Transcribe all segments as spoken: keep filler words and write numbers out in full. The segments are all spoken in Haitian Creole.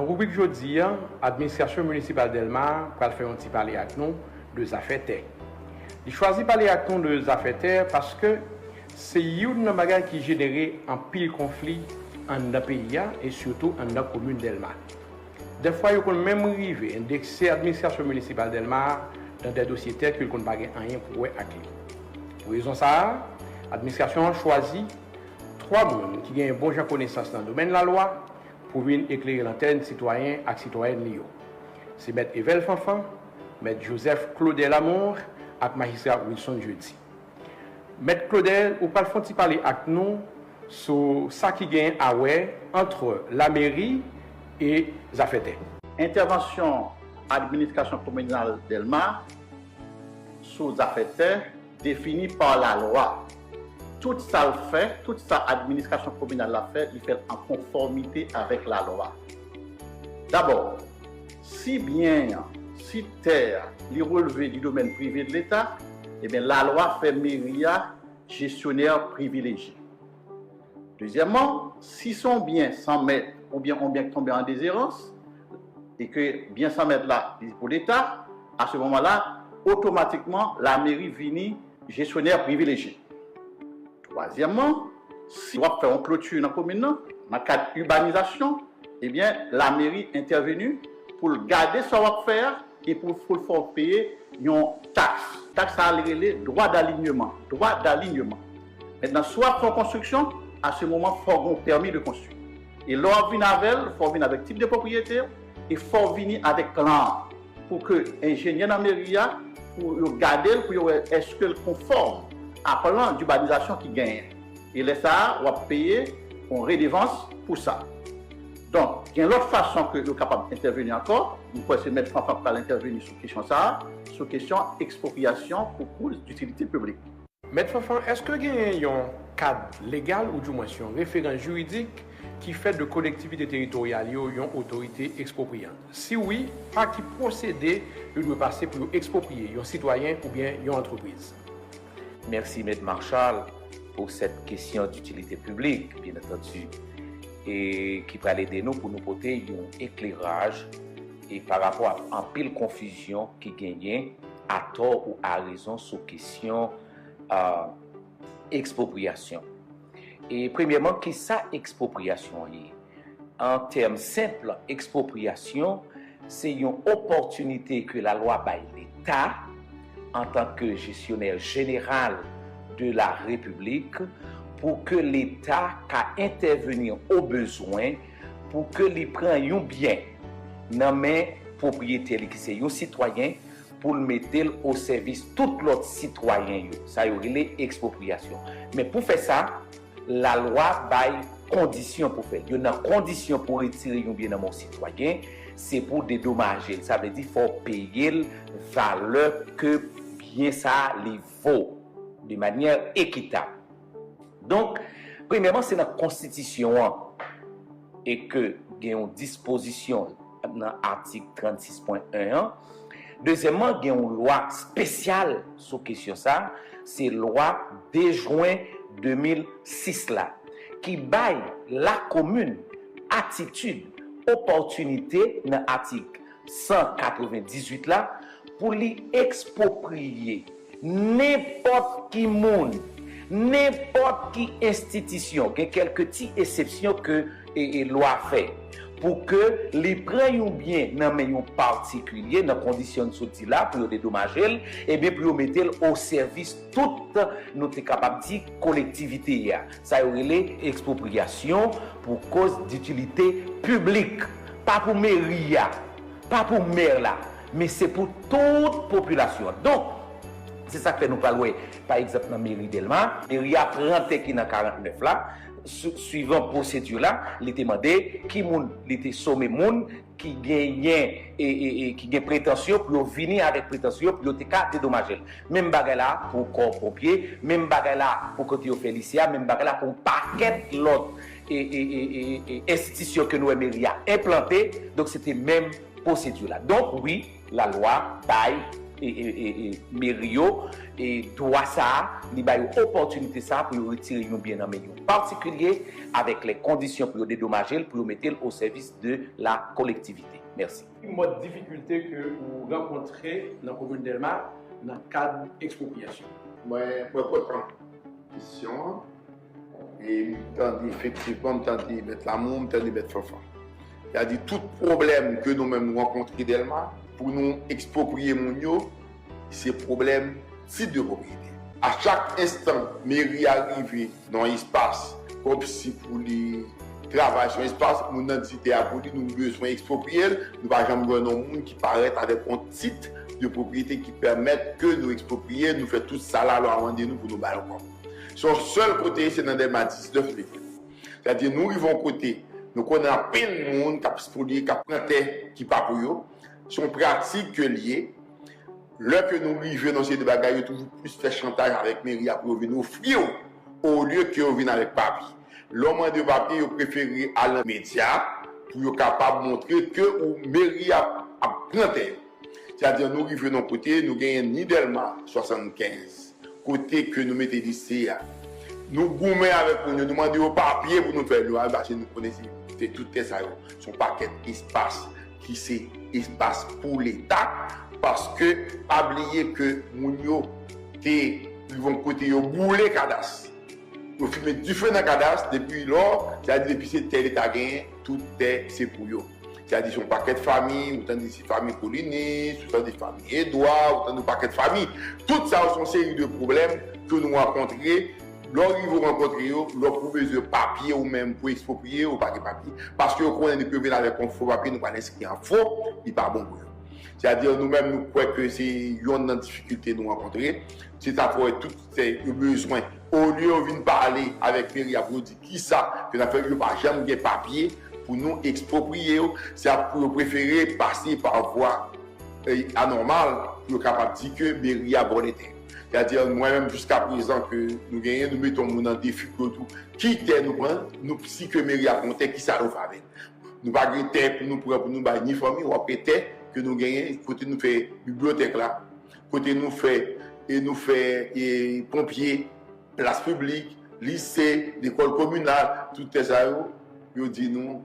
Ribrik jodi a, Administrasyon Minisipal Dèlma pral fè yon ti pale ak nou de zafè tè. Li chwazi pale ak nou de zafè tè paske se youn nan bagay ki jenere anpil konfli anndan peyi a e sitou anndan komin Dèlma. Dèfwa yo konn menm rive endekse Administrasyon Minisipal Dèlma a nan de dosye tè ke l konn pa gen anyen pou wè ak li. Pou rezon sa a, administrasyon an chwazi twa moun ki genyen bon jan konesans nan domèn lalwa pou vin eklere lantèn sitwayen ak sitwayèn li yo. Se Mèt Evel Fanfan, Mèt Joseph Claudel Amour ak Majistra Wilson Jeudi. Mèt Claudel, ou pral fè yon ti pale ak nou sou sa ki genyen a wè ant lameri e zafè tè. Entèvansyon administrasyon kominal Dèlma sou zafè tè defini pa lalwa. Tout sa l fè, tout sa administrasyon kominal la fè, li fè l an konfòmite avèk lalwa. Dabò, si byen an, si tè a, li relve di domèn prive de Leta, ebyen, lalwa fè meri a jesyonè privilejye. Dezyèmman, si se yon byen san mèt oubyen yon byen ki tonbe an dezerans, e ke byen san mèt la, li pou Leta, a se moman la, otomatikman, lameri vini jesyonè privilejye. Twazyèmman, si w ap fè yon kloti nan komin nan, nan kad ibanizasyon, ebyen, lameri entèveni pou l gade sa w ap fè a e pou, pou l fè w peye yon taks. Taks sa a, li rele dwa dalinyeman. Dwa dalinyeman. Mentnan, si w ap fè yon konstriksyon, a se moman, fò w gen yon pèmi de konstwi. E lè w ap vin avè l, fò w vin avèk tit de pwopriyete e fò w vini avèk plan an pou ke enjenyè nan meri a, pou yo gade l, pou yo wè èske l konfòm a plan dibanizasyon ki genyen. E lè sa a, w ap peye yon redevans pou sa. Donk, gen lòt fason ke yo kapab entèveni ankò. M kwè se Mèt Fanfan k pral entèveni sou kesyon sa a, sou kesyon ekspropriyasyon pou koz ditilite piblik. Mèt Fanfan, èske genyen yon kad legal oudimwens yon referans jiridik ki fè de kolektivite teritoryal yo yon otorite ekspropriyan? Si wi, pa ki pwosede yo dwe pase pou yo ekspropriye yon sitwayen oubyen yon antrepriz? Mèsi, Mèt Marchal, pou sèt kesyon ditilite piblik, byen antandi, e ki pral ede nou pou nou pote yon ekleraj e pa rapò ak anpil konfizyon ki genyen atò ou arezon sou kesyon, a, ekspropriyasyon. E premyèman, kisa ekspropriyasyon an ye? An tèm senp, ekspropriyasyon se yon opòtinite ke lalwa bay Leta, antanke jesyonè jeneral de la Repiblik, pou ke Leta ka entèveni o bezwen, pou ke li pran yon byen nan men pwopriyetè li, ki se yon sitwayen, pou l mete l o sèvis tout lòt sitwayen yo. Sa yo rele ekspropriyasyon. Men pou fè sa, lalwa bay kondisyon pou fè l. Youn nan kondisyon pou retire yon byen nan men yon sitwayen, se pou dedomaje l. Sa vle di fò w peye l valè ke byen sa a li vo, de manyè ekitab. Donk, premyèman, se nan konstitisyon an e ke gen yon dispozisyon nan atik trannsis pwen en an. Dezyèmman, gen yon lwa espesyal sou kesyon sa a, se lwa de jen de mil sis la, ki bay lakomin atitid, opòtinite nan atik san katrevendizuit la pou li ekspropriye nenpòt ki moun, nenpòt ki enstitisyon, gen kèlke ti eksepsyon ke e, e, lwa fè, pou ke li pran yon byen nan men yon patikilye, nan kondisyon n sot di la, pou yo dedomaje l, ebyen pou yo mete l o sèvis tout, nou te kapab di, kolektivite a. Sa yo rele ekspropriyasyon pou koz ditilite piblik. Pa pou meri a, pa pou mè la, men se pou tout popilasyon an. Donk, se sa k fè nou pral wè, pa egzanp, nan meri Dèlma, meri a pran tè ki nan karant nèf la, swivan pwosedi la, li te mande ki moun, li te some moun ki genyen, e, e, e, ki gen pretansyon pou yo vini avèk pretansyon pou yo te ka dedomaje l. Menm bagay la pou kò ponpye, menm bagay la pou kote yo fè lise a, menm bagay la pou yon pakèt lòt e, e, e, e, e, enstitisyon ke nou wè meri a enplante. Donk, se te menm pwosedi la. Donk, wi, lalwa bay e, e, e, e, meri yo, e dwa sa a, li ba yo opòtinite sa a pou yo retire yon byen nan men yon patikilye avèk lè kondisyon pou yo dedomaje l, pou yo mete l o sèvis de la kolektivite. Mèsi. Ki mòd difikilte ke ou rankontre nan komin Dèlma nan kad ekspropriyasyon? Mwen, mwen kontan kesyon an. E m tande, efektivman, m tande Mèt Lamour, m tande Mèt Fanfan. Sa di tout pwoblèm ke nou menm nou rankontre Dèlma, pou nou ekspropriye moun yo, se pwoblèm tit de pwopriyete. A chak enstan, meri a rive nan espas, kòmsi pou li travay sou espas, moun nan di tè a pou li, nou bezwen ekspropriye l, nou pa janm jwenn yon moun ki parèt avèk yon tit de pwopriyete ki pèmèt ke nou ekspropriye, nou fè tout sa lalwa mande nou pou nou ba yo kòb. Se yon sèl kote, se nan Dèlma diznèf mete. Sa di nou rive yon kote, nou konnen anpil moun k ap spoliye, k ap pran tè ki pa pou yo. Se yon pratik ke l ye. Lè ke nou rive nan seri de bagay, yo toujou plis fè chantaj avèk meri a pou yo vin ofri w, olye ke yo vin avèk papye. Lè w mande yo papye, yo prefere al nan medya pou yo kapab montre ke ou meri a ap pran tè yo. Sètadi, nou rive nan kote, nou genyen ni Dèlma swasannkenz, kote ke nou mete lise a. Nou goumen avèk moun yo, nou mande yo papye pou nou fè, nou al pase, nou konnen se, se tout tè sa yo. Se yon pakèt espas ki se espas pou Leta, paske pa bliye ke moun yo te rive yon kote yo boule kadas. Yo fimen dife nan kadas, depi lò, sa di depi se tè Leta genyen, tout tè se pou yo. Sa di se yon pakèt fanmi, ou tande se fanmi Kolinis, ou tande fanmi Edwa, ou tande yon pakèt fanmi. Tout sa yo se yon seri de pwoblèm ke nou rankontre. Lè w rive w rankontre yo, lè w bezwen papye ou menm pou ekspropriye, ou pa gen papye. Paske yo konnen depi yo vin avèk yon fo papye, nou pral enskri an fo, li pa bon pou yo. Sètadi nou menm nou kwè ke se yonn nan difikilte nou rankontre. Se sa fè w wè tout se yo bezwen. Olye yo vin pale avèk meri a pou yo di kisa ke n ap fè, yo pa janm gen papye pou nou ekspropriye yo. Se ap pou yo prefere pase pa vwa, eh, anòmal pou yo kapab di ke meri a vòlè tè. Sètadi mwen menm jiska prezan ke nou genyen, nou mete yon moun an defi pou yo di w ki tè nou pran, nou si ke meri a pran yon tè, kisa nou fè avè l. Nou pa gen tè pou nou pran pou nou bay ni fanmi, w ap wè tè ke nou genyen kote nou fè bibliyotèk la, kote nou fè, e nou fè, e ponpye, plas piblik, lise, lekòl kominal, tout tè sa yo, yo di nou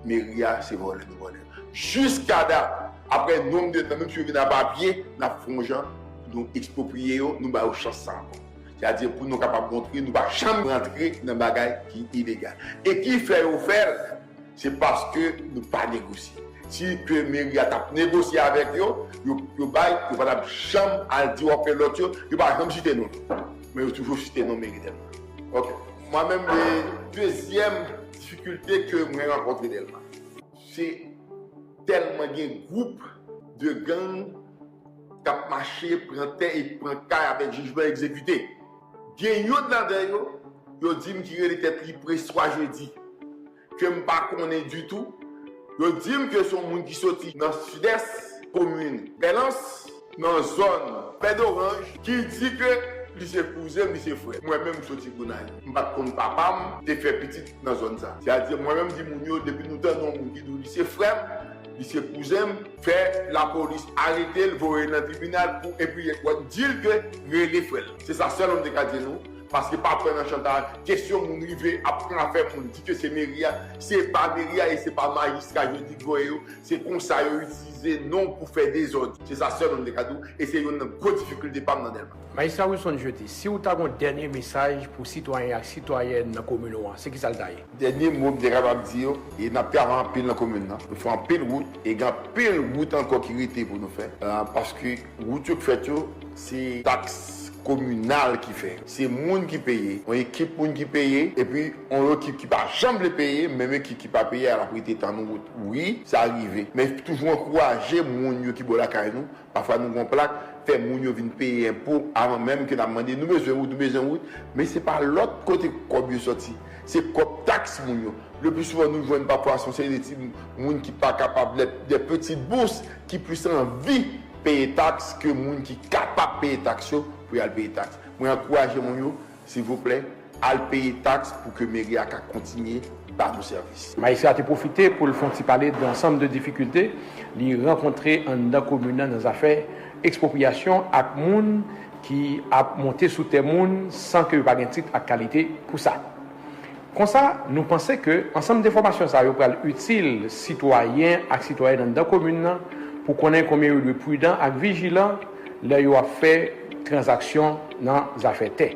meri a se vòlè nou vòlè. Jiska dat, apre nonb de tan, menm si yo vin a papye, n ap fè yon jan pou nou ekspropriye yo, nou ba yo chans sa ankò. Sètadi pou nou kapab montre nou pa janm rantre nan bagay ki ilegal. E ki fè yo fè l, se paske nou pa negosye. Si ke meri a t ap negosye avèk yo, yo, yo bay, yo pa t ap janm al di w ap fè lòt yo, yo pa janm site non. Men yo toujou site non meri Dèlma. Ok. Mwen menm, e, dezyèm difikilte ke mwen rankontre Dèlma, se tèlman gen gwoup de gang k ap mache, pran tè e pran kay avèk jijman egzekite. Gen youn ladan yo, yo di m ki rele tèt li Preswa Jedi, ke m pa konnen ditou. Yo di m ke se yon moun ki soti nan sidès, komin Bèlans, nan zòn Bèdoranj, ki di ke li se kouzen m, li se frè m. Mwen menm, m soti Gonayiv. M pa t konn papa m te fè pitit nan zòn sa. Sètadi, mwen menm, di moun yo, depi nou tande yon moun ki di w li se frè m, li se kouzen m, fè lapolis arete l, voye l nan tribinal pou, epi w di l ke rele frè l. Se sa sèl m te ka di nou, paske pa kwè nan chantaj, kesyon moun rive ap pran afè moun, di ke se meri a, se pa meri a e se pa majistra Jodi k voye yo, se konsa yo itilize non pou fè dezòd. Se sa sèl m te ka di w, e se youn nan gwo difikilte pa m nan Dèlma. Majistra Wilson Jeté, si w ta gen yon dènye mesaj pou sitwayen ak sitwayèn nan komin ou an, se kisa l ta ye? Dènye mo m te kapab di yo, e n ap travay anpil nan komin nan. Nou fè anpil wout, e gen anpil wout ankò ki rete pou nou fè. Ah, paske wout yo k fèt yo, se taks kominal ki fè. Se moun ki peye, yon ekip moun ki peye, epi yon ekip ki pa janm vle peye, menm ekip ki pa peye a, l ap rete tann wout. Wi, sa rive. Men toujou ankouraje moun yo ki bò lakay nou, pafwa nou gen yon plak, fè moun yo vin peye enpo avan menm ke n ap mande, nou bezwen wout, nou bezwen wout, men se pa lòt kote kòb yo sòti. Se kòb taks moun yo. Le pli souvan nou jwenn pafwa se yon seri de ti moun ki pa kapab, de, de petites bourses, ki plis anvi peye taks ke moun ki kapab peye taks yo pou y al peye taks. Mwen ankouraje moun yo, silvouplè, al peye taks pou ke meri a ka kontinye ba nou sèvis. Majistra te pwofite pou l fè yon ti pale de ansanm de difikilte li rankontre anndan komin nan nan zafè Ekspwopriyasyon ak moun ki ap monte sou tè moun san ke yo pa gen tit ak kalite pou sa. Konsa, nou panse ke ansanm de fòmasyon sa yo pral itil sitwayen ak sitwayèn anndan komin nan pou konnen konbyen yo dwe pridan ak vijilan lè yo ap fè tranzaksyon nan zafè tè.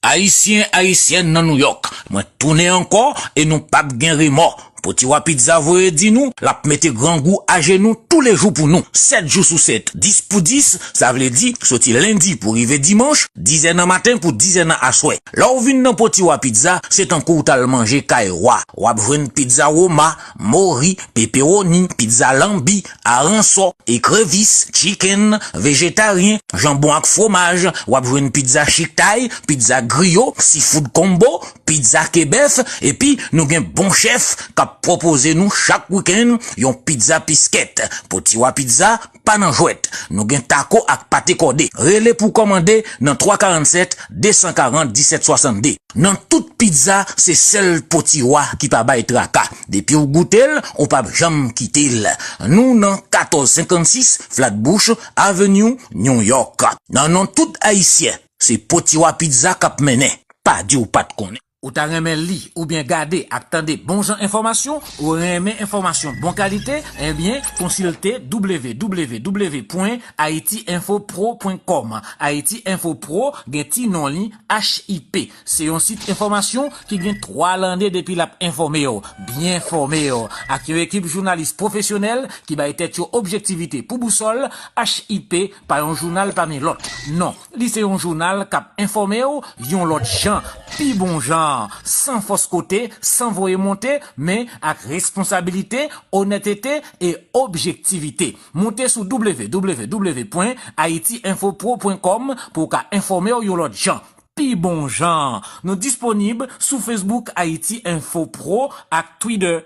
Ayisyen, Ayisyèn nan Nouyòk, mwen tounen ankò e nou p ap gen remò. Potiwa Pizza voye di nou, l ap mete grangou ajenou toulejou pou nou, sèt jou sou sèt, dis pou dis, sa vle di, soti lendi pou rive dimanch, dizè nan maten pou dizè nan aswè. Lè w vin nan Potiwa Pizza, se tankou w t al manje kay wa. W ap jwenn pizza Roma, mori, pepewoni, pizza lanbi, aransò, ekrevis, chicken, vejetaryen, janbon ak fwomaj. W ap jwenn pizza chiktay, pizza griyo, seafood combo, pizza kebèf, epi nou gen bon chèf k ap pwopoze nou chak wikenn yon pizza piskèt. Potiwa Pizza, pa nan jwèt. Nou gen tako ak pate kòde. Rele pou kòmande nan twa karannsèt, de san karant, disèt swasannde. Nan tout pizza, se sèl Potiwa ki pa bay traka. Depi w goute l, ou p ap janm kite l. Nou nan katòz senkannsis Flatbush Avenue, New York. Nan non tout Ayisyen, se Potiwa Pizza k ap mennen. Pa di w pa t konnen. Ou ta renmen li oubyen gade ak tande bon jan enfòmasyon? Ou renmen enfòmasyon bon kalite? Ebyen, konsilte w w w pwen ayiti enfo pro pwen kòm. Ayiti Enfo Pro gen ti non li, H I P. Se yon sit enfòmasyon ki gen twa lane depi l ap enfòme w, byen fòme w, ak yon ekip jounalis pwofesyonèl ki bay tèt yo objektivite pou bousòl. H I P pa yon jounal pami lòt. Non, li se yon jounal k ap enfòme w yon lòt jan, pi bon jan, san fòs kote, san voye monte, men ak responsabilite, onètete e objektivite. Moute sou w w w pwen ayiti enfo pro pwen kòm pou w ka enfòme w yon lòt jan, pi bon jan. Nou disponib sou Facebook Ayiti Enfo Pro ak Twitter.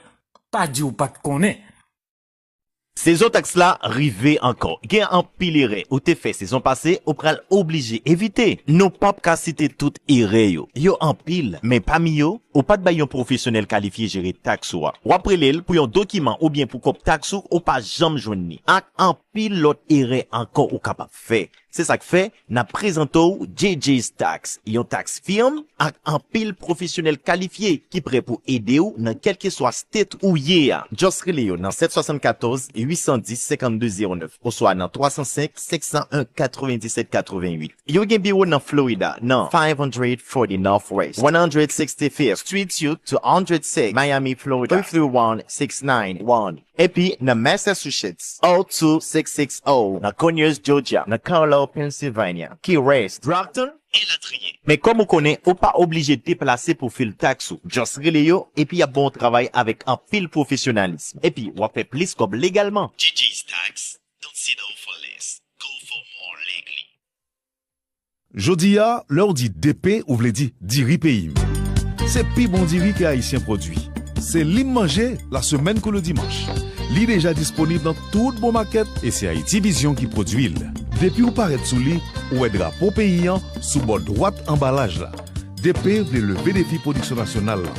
Pa di w pa t konnen. Sezon taks la rive ankò. Gen anpil erè ou te fè sezon pase, ou pral oblije evite. Nou p ap ka site tout erè yo. Yo anpil, men pami yo, ou pa t bay yon pwofesyonèl kalifye jere taks ou a. W ap rele l pou yon dokiman oubyen pou kòb taks ou, ou pa janm jwenn li. Ak anpil lòt erè ankò ou kapab fè. Se sa k fè, n ap prezante w J J's Tax, yon tax firm ak anpil pwofesyonèl kalifye ki prè pou ede w nan kèlkeswa state ou ye a. Just rele yo nan sèt swasannkatòz, uit san dis, senkannde zewo nèf oswa nan twa san senk, senk san en, katrevendisèt, katrevenwit. Yo gen biwo nan Florida, nan five hundred forty Northwest, one hundred sixty-fifth Street Suite two hundred six, Miami, Florida, three three one six nine one. Epi nan Massachusetts, oh two six six oh, nan Conyers, Georgia, nan Carlisle, Pennsylvania, Key West, Brockton, elatriye. Men kòm ou konnen, ou pa oblije deplase pou file taks ou. Just rele yo, epi y ap ba w travay avèk anpil pwofesyonalis. Epi, w ap fè plis kòb legalman. J J's Tax, don't settle for less. Go for more legally. Jodi a, lè w di D P, ou vle di diri peyi m. Se pi bon diri ke Ayisyen pwodui. Se li m manje la semèn kou le dimanch. Li deja disponib nan tout bon makèt e se Haïti Vision ki pwodui l. Depi w parèt sou li, ou wè drapo peyi an sou bò dwat anbalaj la. D P vle leve defi pwodiksyon nasyonal la.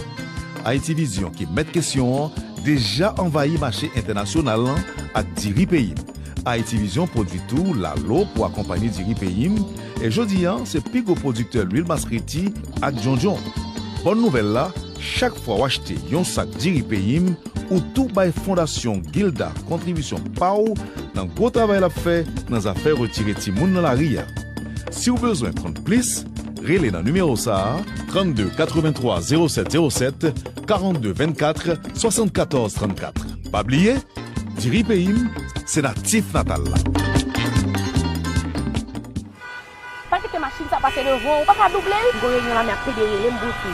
Haïti Vision, ki mèt kesyon an, deja anvayi mache entènasyonal lan ak diri peyi m. Haïti Vision pwodui tou lalo pou akonpanye diri peyi m, e jodi a, se pi gwo pwodiktè lwil maskreti ak djondjon. Bòn nouvèl la, chak fwa w achte yon sak diri peyi m, ou tou bay Fondasyon Gilda kontribisyon pa w nan gwo travay l ap fè nan zafè retire timoun nan lari a. Si w bezwen konn plis, rele nan nimewo sa a, trannde katrevenntwa zewo sèt zewo sèt, karannde vennkat, swasannkatòz trannkat. Pa bliye, diri peyi m, se natif natal la. Pa kite machin sa pase devan w, ou pa ka double l. M gon reyinyon la, men ap pede rele m pou fi.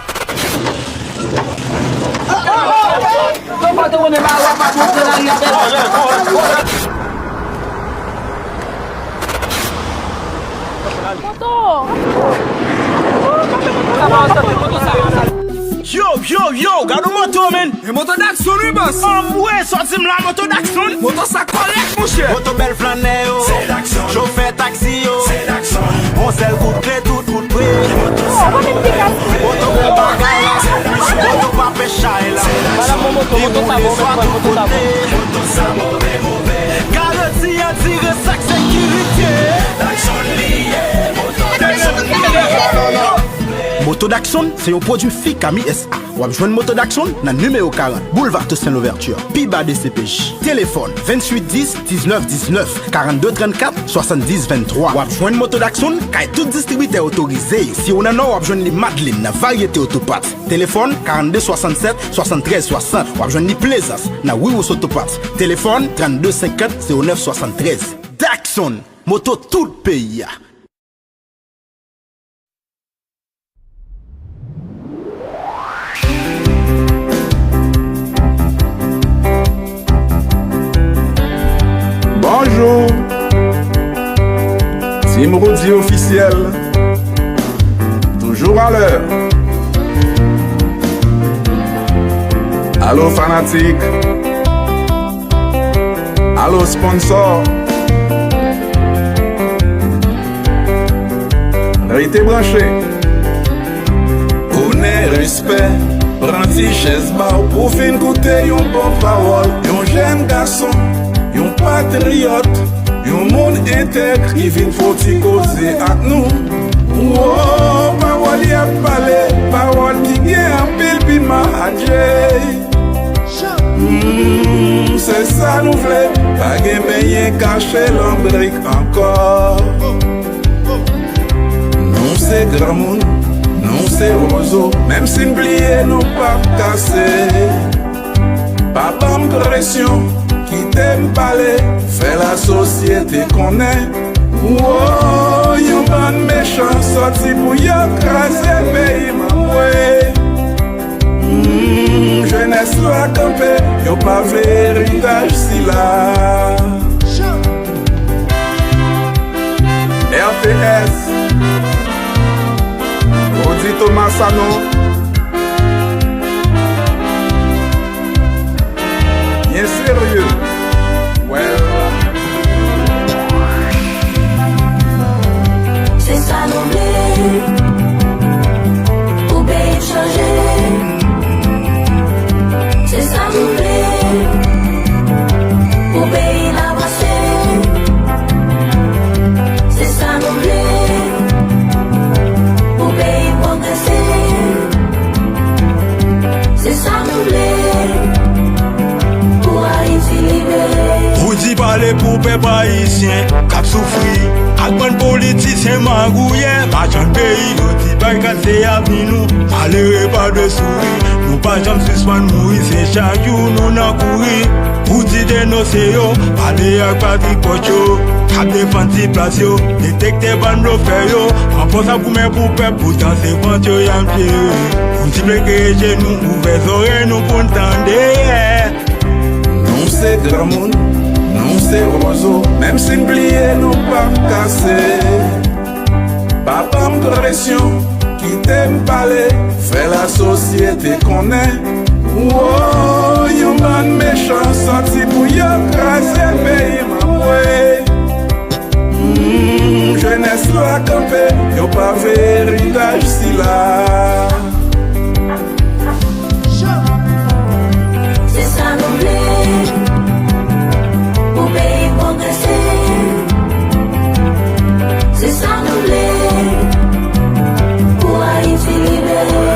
Tonton! Yo, yo, yo, gad yon moto, men. E moto Dakson, wi, bòs. Anmwe, sòti m la, moto Dakson. Moto sa kòrèk, monchè. Moto bèl flannè yo. Se Dakson. Chofè taksi yo. Se Dakson. On sèl kout kle, tout kout pre. Moto sa kòrèk. Moto bèl bagay la. Moto pa fè chay la. Li boule swa tout kote. Garanti an tire sak sekirite. Dakson li ye. Moto Dakson se yon pwodui Ficami S A. W ap jwenn moto Dakson nan nimewo karant, Boulevard Toussaint Louverture, pi ba D C P J. Telefòn, venntuit dis, diznèf diznèf, karannde trannkat, swasanndis venntwa. W ap jwenn moto Dakson kay tout distribitè otorize. Si w nan Nò, w ap jwenn li Madlin nan Varyete Otopat. Telefòn, karannde swasannsèt, swasanntrèz swasant. W ap jwenn li Plezans nan Wiwous Otopat. Telefòn, trannde senkant, zewo nèf swasanntrèz. Dakson, moto tout peyi a. Bonjou. Team Roody Officiel. Toujours à l'heure. Alo fanatik. Alo sponsò. Rete branche. Onè, respè, pran ti chèz ba w pou w vin koute yon bon pawòl. Yon jèn gason, yon patriyòt, yon moun entèg ki vin fè w ti koze ak nou. Wo, pawòl y ap pale, pawòl ki gen anpil piman, adje. Hmm, se sa nou vle, pa gen benyen kache lanbrik ankò. Nou se granmoun, nou se wozo, menm si n pliye, nou p ap kase. Pa ban m presyon, kite m pale, fè lasosyete konnen. Wo, yon bann mechan sòti pou yo kraze peyi m, anmwe. Hmm, jenès la kanpe, yo pa vle eritaj sila. R T S, Roody Thomas Sanon, byen serye. Well. Se sa nou vle pou peyi n chanje. Se sa nou vle pou peyi n avanse. Se sa nou vle pou peyi n pwogrese. Se sa nou vle pou Ayiti libere. Roody pale pou pèp ayisyen k ap soufri ak bann politisyen magouyè. Machann peyi, yo di barikad se avni nou. Malere pa dwe souri, nou pa janm sispann mouri, se chak jou nou nan kouri. Roody denonse yo, pale ak patrik pòch yo, k ap defann ti plas yo, detekte bann blofè yo. Anfòs ap goumen pou pèp, poutan se vant yo y ap jere. Roody vle kreye je nou, ouvè zòrèy nou pou n tande. Nou se granmoun, nou se wozo, menm si n pliye, nou p ap kase. Pa ban m presyon, kite m pale, fè lasosyete konnen. Wo, yon bann mechan sòti pou yo kraze peyi m, anmwe. Hmm, jenès la kanpe, yo pa vle eritaj sila. Se sa nou vle pou peyi pwogrese. Se sa nou vle pou Ayiti libere.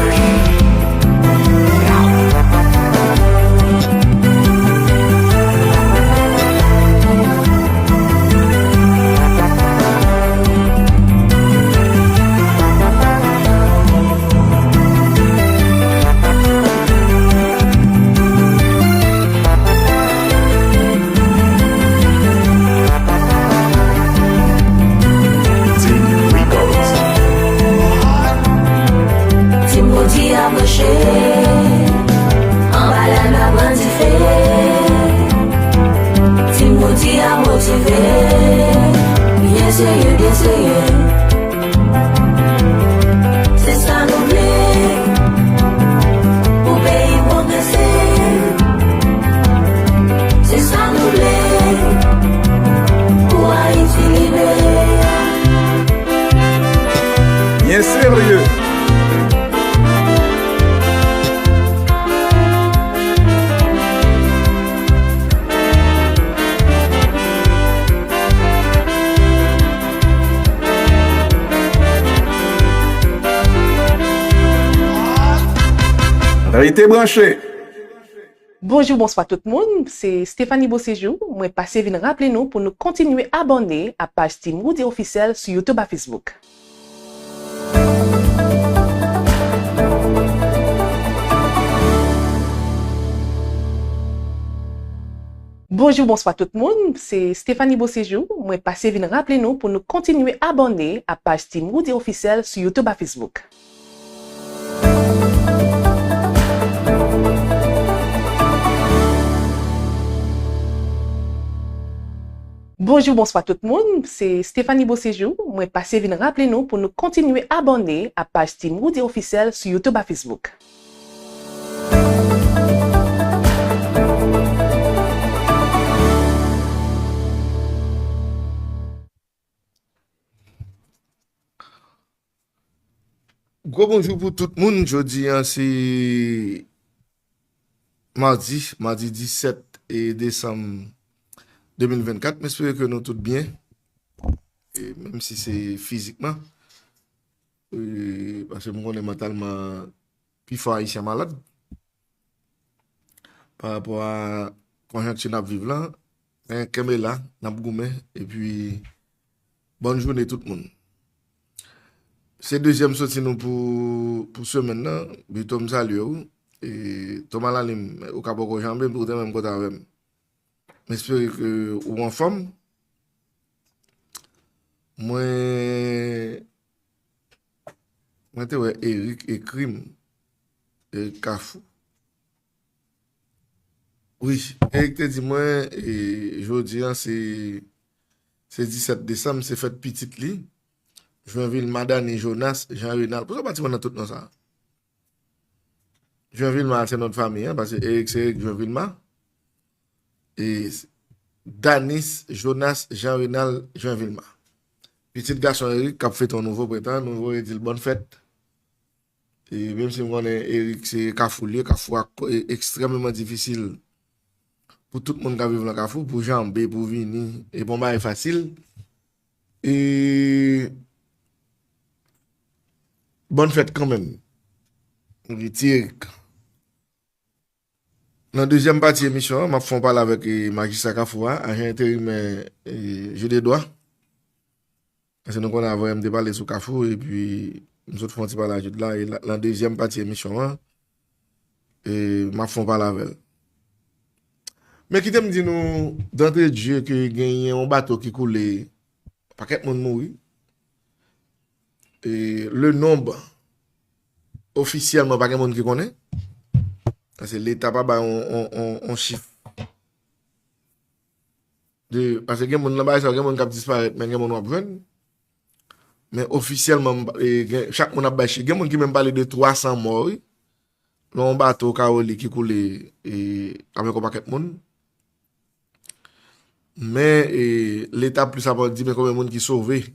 Team Records. Team Roody a branche, anba lame a pran dife. Team Roody a motive, byen serye, byen serye. Se sa nou vle. Rete branche! Bonjou, bonswa tout moun, se Stephanie Beauséjour, mwen pase vin raple nou pou nou kontinye abòne a paj Team Woody Officiel sou YouTube ak Facebook. Bonjou, bonswa tout moun, se Stephanie Beauséjour, mwen pase vin raple nou pou nou kontinye abòne a paj Team Woody Officiel sou YouTube ak Facebook. Bonjou, bonswa tout moun, se Stephanie Beauséjour, mwen pase vin raple nou pou nou kontinye abòne a paj Team Woody Officiel sou YouTube ak Facebook. Gwo bonjou pou tout moun. Jodi a se madi, madi disèt desanm de mil vennkat. M espere ke nou tout byen, menm si se fizikman, paske m konnen mantalman pifò Ayisyen malad pa rapò a konjonkti n ap viv lan. Men kenbe la, n ap goumen, epi bòn jounen tout moun. Se dezyèm soti nou pou, pou semèn nan. Bito, m salye w. E, Toma Lalim, ou ka poko janbe m, ou te menm kote avè m. M espere ke ou anfòm. Mwen, mwen te wè Eric ekri m, Eric Kafou. Wi, Eric te di mwen, e, jodi a se, se disèt desanm, se fèt pitit li, Jwenvilma Dany Jonas Jean Renald. Poukisa w pa ti mwen nan tout non sa? Jwenvilma se non de fanmi an, paske Eric se Eric Jwenvilma. E Danis Jonas Jean Renald Jwenvilma. Pitit gason Eric k ap fete yon nouvo prentan, nou voye di l bòn fèt. E menm si m konnen Eric se Kafou l ye, Kafou a ekstrèmeman difisil pou tout moun k ap viv nan Kafou, pou janbe, pou vini, e pa yon bagay fasil. E bòn fèt kanmenm. Ti Eric. Nan dezyèm pati emisyon an, m ap fè yon pale avèk, e, majistra Kafou a, ajan enterimè, e, Jidedwa. Paske nou konnen avan yè m te pale sou Kafou, epi m sot fè yon ti pale a Jidedwa, e la, nan dezyèm pati emisyon an, e, m ap fè yon pale avè l. Men kite m di nou, d'entrée de jeu, ke genyen yon bato ki koule, pakèt moun mouri. E, le nombre, ofisyèlman, pa gen moun ki konnen. Paske Leta pa bay on, on, on, on chif. De, paske gen moun nan bagay sa yo, gen moun k ap disparèt, men gen moun w ap jwenn. Men ofisyèlman, e, gen, chak moun ap bay chif. Gen moun ki menm pale de twa san mò, wi. Nan yon bato Kawoli ki koule, e, avèk yon pakèt moun. Men, e, Leta plis ap di men konbyen moun ki sove.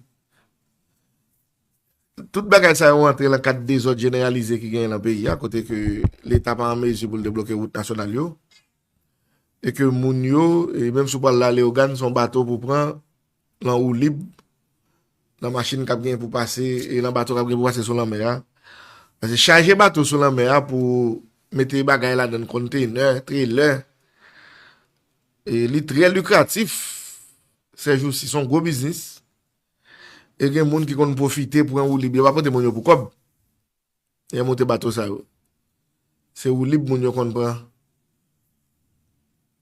Tout bagay sa yo antre nan kad dezòd jeneralize ki genyen nan peyi a, kote ke Leta pa an mezi pou l debloke wout nasyonal yo. E ke moun yo, e menm si w pral la Leyogàn, se yon bato pou pran nan woulib, nan machin k ap genyen pou pase, e nan bato k ap genyen pou pase sou lanmè a. Paske chaje bato sou lanmè a pou mete bagay ladan l, konteynè, trelè. E li trè likratif, sèjousi, se yon gwo biznis. E gen moun ki konn pwofite pran woulib. Yo pa pote moun yo pou kòb. Yo monte bato sa yo. Se woulib moun yo konn pran.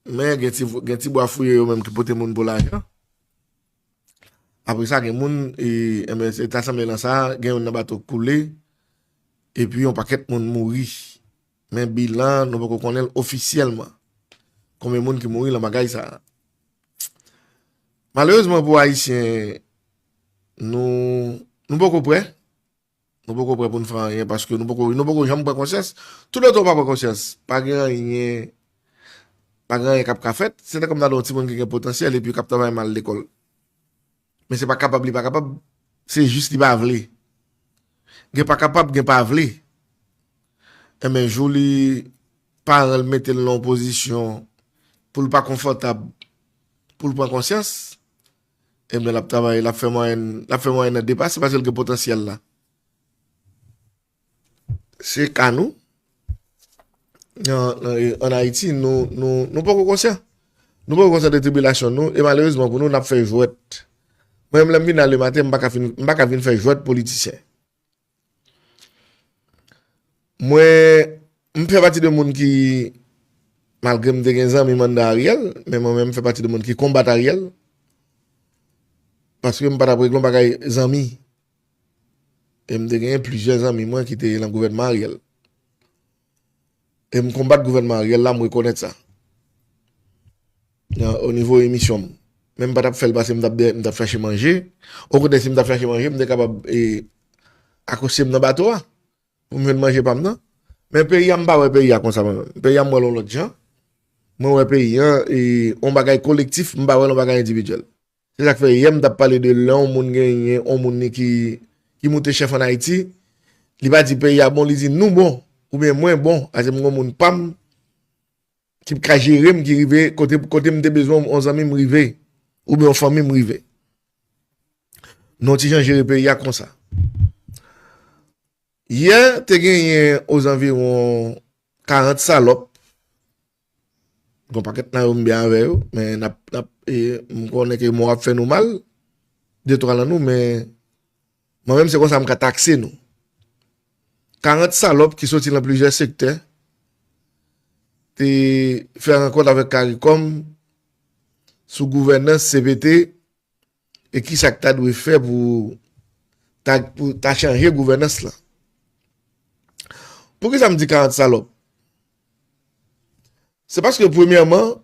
Men gen ti, gen ti bwa fouye yo menm ki pote moun pou lajan. Apre sa, gen moun, e, enben, se ta sanble nan sa, gen youn nan bato k koule, epi yon pakèt moun mouri. Men bilan, nou poko konnen l ofisyèlman. Konbyen moun ki mouri nan bagay sa a? Malerezman pou Ayisyen, nou, nou poko prè. Nou poko prè pou n fè anyen paske nou poko, nou poko janm pran konsyans. Toutotan w pa pran konsyans, pa gen anyen, pa gen anyen k ap ka fèt. Se tankou m ta di w yon timoun ki gen potansyèl epi k ap travay mal lekòl. Men se pa kapab li pa kapab, se jis li pa vle. Gen pa kapab, gen pa vle. Enben, jou li paran l mete l nan yon pozisyon pou l pa konfòtab, pou l pran konsyans, enben, l ap travay, l ap fè mwayen, l ap fè mwayen nan depase paske l gen potansyèl la. Se ka nou. An, an, ann Ayiti, nou, nou, nou poko konsyan. Nou poko konsyan de tribilasyon nou, e malerezman pou nou, n ap fè jwèt. Mwen menm, lè m vin la lematen, m pa ka fin, m pa ka vin fè jwèt politisyen. Mwen, m fè pati de moun ki, malgre m te gen zanmi m anndan Ariel, men mwen menm, m fè pati de moun ki konbat Ariel. Paske m pa t ap regle yon bagay zanmi. E m te genyen plizyè zanmi mwen ki te nan gouvènman Ariel. E m konbat gouvènman Ariel la, m rekonèt sa. Nan, o nivo emisyon m. Men m pa t ap fè l paske m t ap de-, m t ap chache manje. Okontrè, si m t ap chache manje, m te kapab, e, akouche m nan bato a pou m jwenn manje pa m nan. Men peyi a, m pa wè peyi a konsa mwen menm. Peyi a, m wè l yon lòt jan. Mwen wè peyi a, e, yon bagay kolektif, m pa wè l yon bagay endividyèl. Se sa k fè yè m t ap pale de lè yon moun genyen, yon moun li ki, ki moute chèf ann Ayiti, li pa di peyi a bon, li di nou bon, oubyen mwen bon, paske m gen yon moun pa m ki ka jere m, ki rive kote, kote m te bezwen yon zanmi m rive, oubyen yon fanmi m rive. Nou ti jan jere peyi a konsa. Yè, te genyen ozanviwon karant salòp. Gon pakèt nan yo m byen avè yo, men n ap, n ap, e, m konnen ke mo ap fè nou mal, de twa nan nou, men mwen menm se konsa m ka takse nou. Karant salòp ki soti nan plizyè sektè te fè rankont avèk Caricom sou gouvènans C P T, e kisa k ta dwe fè pou ta, pou ta chanje gouvènans lan. Poukisa m di karant salòp? Se paske, premyèman,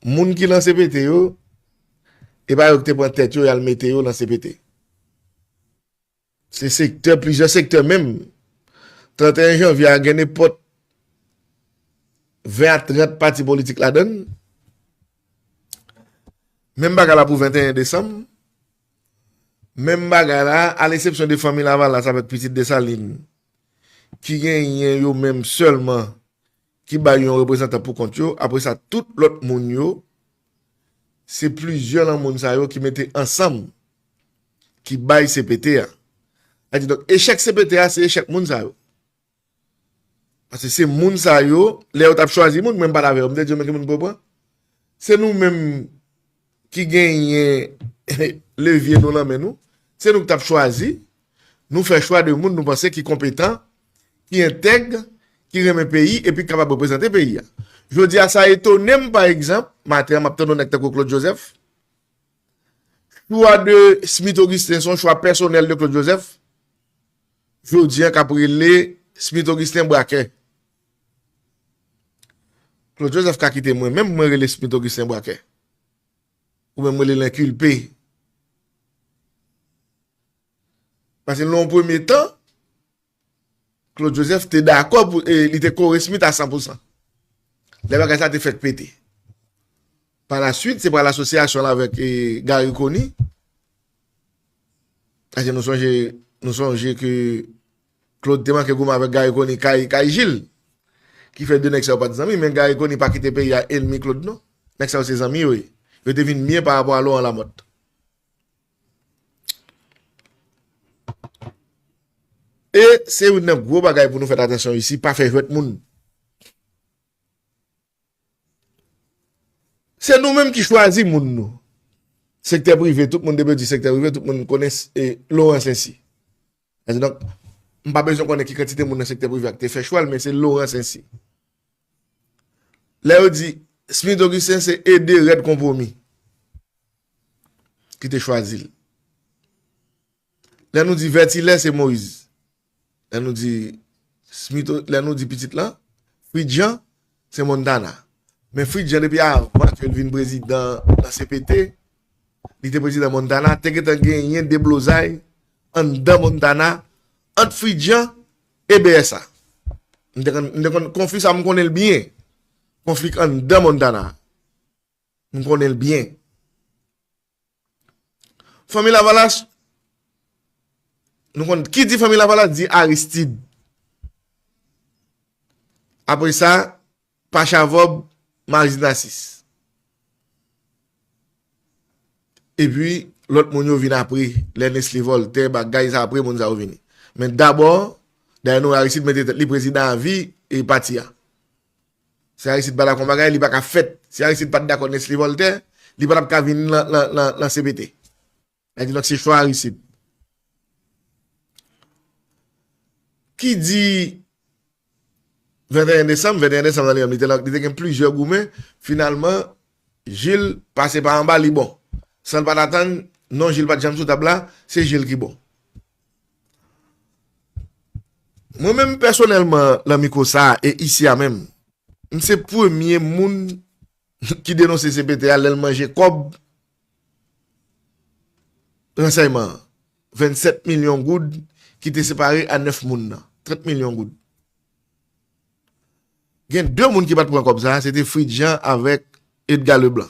moun ki nan C P T yo, e pa yo ki te pran tèt yo, y al mete yo nan C P T. Se sektè, plizyè sektè menm. Trannteyen janvye a, gen nenpòt ven a trant pati politik ladan l. Menm bagay la pou venteyen desanm. Menm bagay la, a lesepsyon de fanmi Lavalas avèk pitit Desalin, ki genyen yo menm sèlman ki bay yon reprezantan pou kont yo. Apre sa, tout lòt moun yo, se plizyè nan moun sa yo ki mete ansanm, ki bay C P T a. Sa di, donk, echèk C P T a, se echèk moun sa yo. Paske se moun sa yo, lè yo t ap chwazi moun, mwen m pa t avè yo, m te di yo, men ki moun pou yo pran. Se nou menm ki genyen levye nou nan men nou. Se nou ki t ap chwazi. Nou fè chwa de moun nou panse ki konpetan, ki entèg, ki renmen peyi, epi ki kapab reprezante peyi a. Jodi a, sa etone m, pa egzanp, maten an, m ap tande yon nèg tankou Claude Joseph, chwa de Smith Augustin, se yon chwa pèsonèl de Claude Joseph. Jodi a, k ap rele Smith Augustin brakè. Claude Joseph ka kite mwen, menm mwen rele Smith Augustin brakè. Oubyen mwen rele l enkilpe. Paske nan yon premye tan, Claude Joseph te dakò pou, e, li te kore Smith a san pou san. Lè bagay sa te fèk pete. Pa la swit, se pral asosyasyon l avèk, e, Garry Conille. Paske nou sonje, nou sonje ke Claude te manke goumen avèk Garry Conille kay, kay Jil. Ki fè de nèg sa yo pa t zanmi, men Garry Conille pa kite peyi a enmi Claude, non. Nèg sa yo se zanmi yo ye. Yo te vin byen pa rapò a Laurent Lamothe. E se youn nan gwo bagay pou nou fè atansyon isi, pa fè jwèt moun. Se nou menm ki chwazi moun nou. Sektè prive, tout moun depi yo di sektè prive, tout moun konnen, e, Laurent Saincy. Donk, m pa bezwen konnen ki kantite moun nan sektè prive a ki te fè chwa l, men se Laurent Saincy. Lè yo di Smith Augustin, se ede Rèd Konpwomi ki te chwazi l. Lè nou di Vètilè, se Moïse. Lè nou di Smith, lè nou di pitit lan, Fritz Jean, se Montana. Men Fritz Jean, depi avan ke l vin prezidan nan C P T, li te prezidan Montana, te gentan genyen deblozay anndan Montana ant Fritz Jean e B S A. M te konn, m te konn konfli sa, m konnen l byen. Konfli anndan Montana. M konnen l byen. Fanmi Lavalas, nou konn ki di fanmi Lavalas, di Aristide. Apre sa, Pacha Vòb, Maris Nasis. Epi, lòt moun yo vin apre, lè Nestlé Voltaire, bagay sa apre, moun sa yo vini. Men dabò, dayè nou wè Aristide mete tèt li prezidan avi e pati a. Si Aristide pa dakò yon bagay, li pa ka fèt. Si Aristide pa t dakò Nestlé Voltaire, li pa t ap ka vin lan, lan, lan, lan C P T. Sa di donk se chwa Aristide. Ki di venteyen desanm, venteyen desanm nan li menm, li te, li te gen plizyè goumen. Finalman, Jil pase pa anba, li bon. San l pa t atann, non Jil pa t janm sou tab la, se Jil ki bon. Mwen menm pèsonèlman, lan mikwo sa a, e isi a menm, m se premye moun ki denonse C P T a lè l manje kòb ransèyman an. Vennsèt milyon goud ki te separe a nèf moun nan. Trant milyon goud. Gen de moun ki pa t pran kòb sa a, se te Fritz Jean avèk Edgar Leblanc.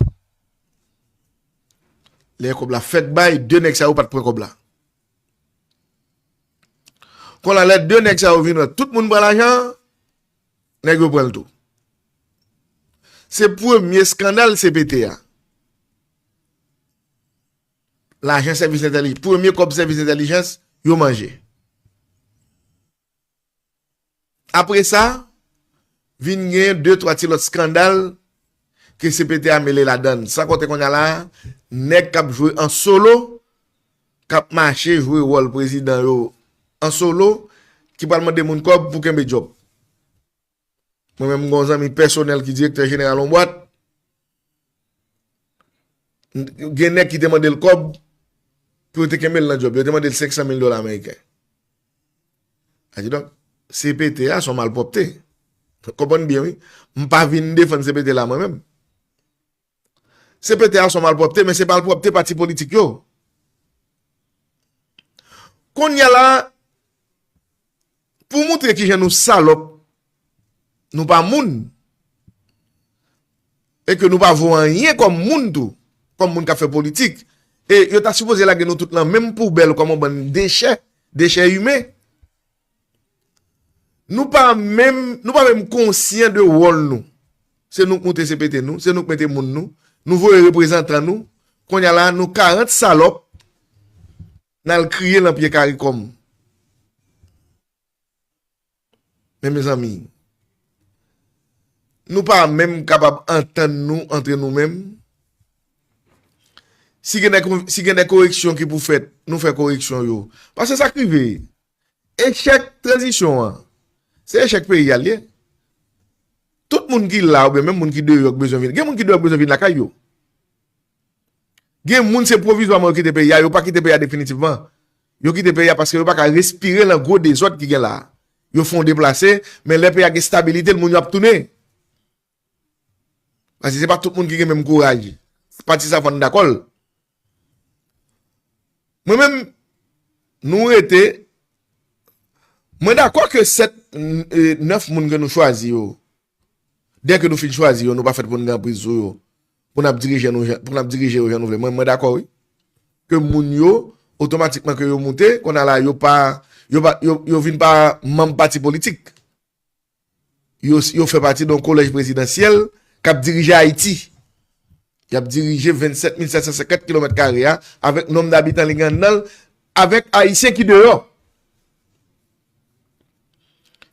Lè kòb la fèk bay, de nèg sa yo pa t pran kòb la. Kounye a, lè de nèg sa yo vin wè tout moun pran lajan an, nèg yo pran l tou. Se premye eskandal C P T a. Lajan sèvis entèlijans, premye kòb sèvis entèlijans, yo manje. Apre sa, vin gen de, twa ti lòt eskandal ke C P T a mele ladan l. San konte kounye a la, nèg k ap jwe an solo, k ap mache jwe wòl prezidan yo an solo, ki pral mande moun kòb pou kenbe djòb. Mwen menm, m gen yon zanmi pèsonèl ki direktè jeneral yon bwat. Gen nèg ki te mande l kòb pou yo te kenbe l nan djòb. Yo te mande l senk san mil dola ameriken. Sa di donk, C P T a se yon malpwòpte. Konprann byen, wi. M pa vin defann C P T la mwen menm. C P T a se yon malpwòpte, men se malpwòpte pati politik yo. Kounye a la, pou moutre kijan nou salòp, nou pa moun, e ke nou pa vo anyen kòm moun tou, kòm moun k ap fè politik, e yo ta sipoze lage nou tout lan menm poubèl kòm yon bann dechè, dechè imen. Nou pa menm, nou pa menm konsyan de wòl nou. Se nou k moute C P T nou, se nou k mete moun nou, nou voye reprezantan nou. Kounye a la, nou karant salòp, n al kriye lan pye karikòm. Men mezanmi, nou pa menm kapab antann nou antre nou menm. Si gen de, si gen de koreksyon ki pou fèt, nou fè koreksyon yo. Paske sa k rive, echèk tranzisyon an, se echèk peyi a l ye. Tout moun ki la, oubyen menm moun ki deyò k bezwen vin. Gen moun ki deyò k bezwen vin lakay yo. Gen moun se pwovizwaman yo kite peyi a, yo pa kite peyi a definitivman. Yo kite peyi a paske yo pa ka respire lan gwo dezòd ki gen la a. Yo fè yon deplase, men lè peyi a gen stabilite, moun yo ap tounen. Paske se pa tout moun ki gen menm kouraj. Pati sa fò n dakò l. Mwen menm, nou rete, mwen dakò ke sèt, e, nèf moun ke nou chwazi yo, dèke nou fin chwazi yo, nou pa fèt pou n gen anpriz sou yo, pou n ap dirije nou jan, pou n ap dirije yo jan nou vle. Mwen, mwen dakò, wi. Ke moun yo, otomatikman ke yo moute, kounye a la, yo pa, yo pa, yo, yo vin pa manm pati politik. Yo, yo fè pati de yon kolèj prezidansyèl k ap dirije Ayiti. Y ap dirije vennsèt mil sèt san senkant kilomèt kare a, avèk nonm dabitan li gen anndan l, avèk Ayisyen ki deyò.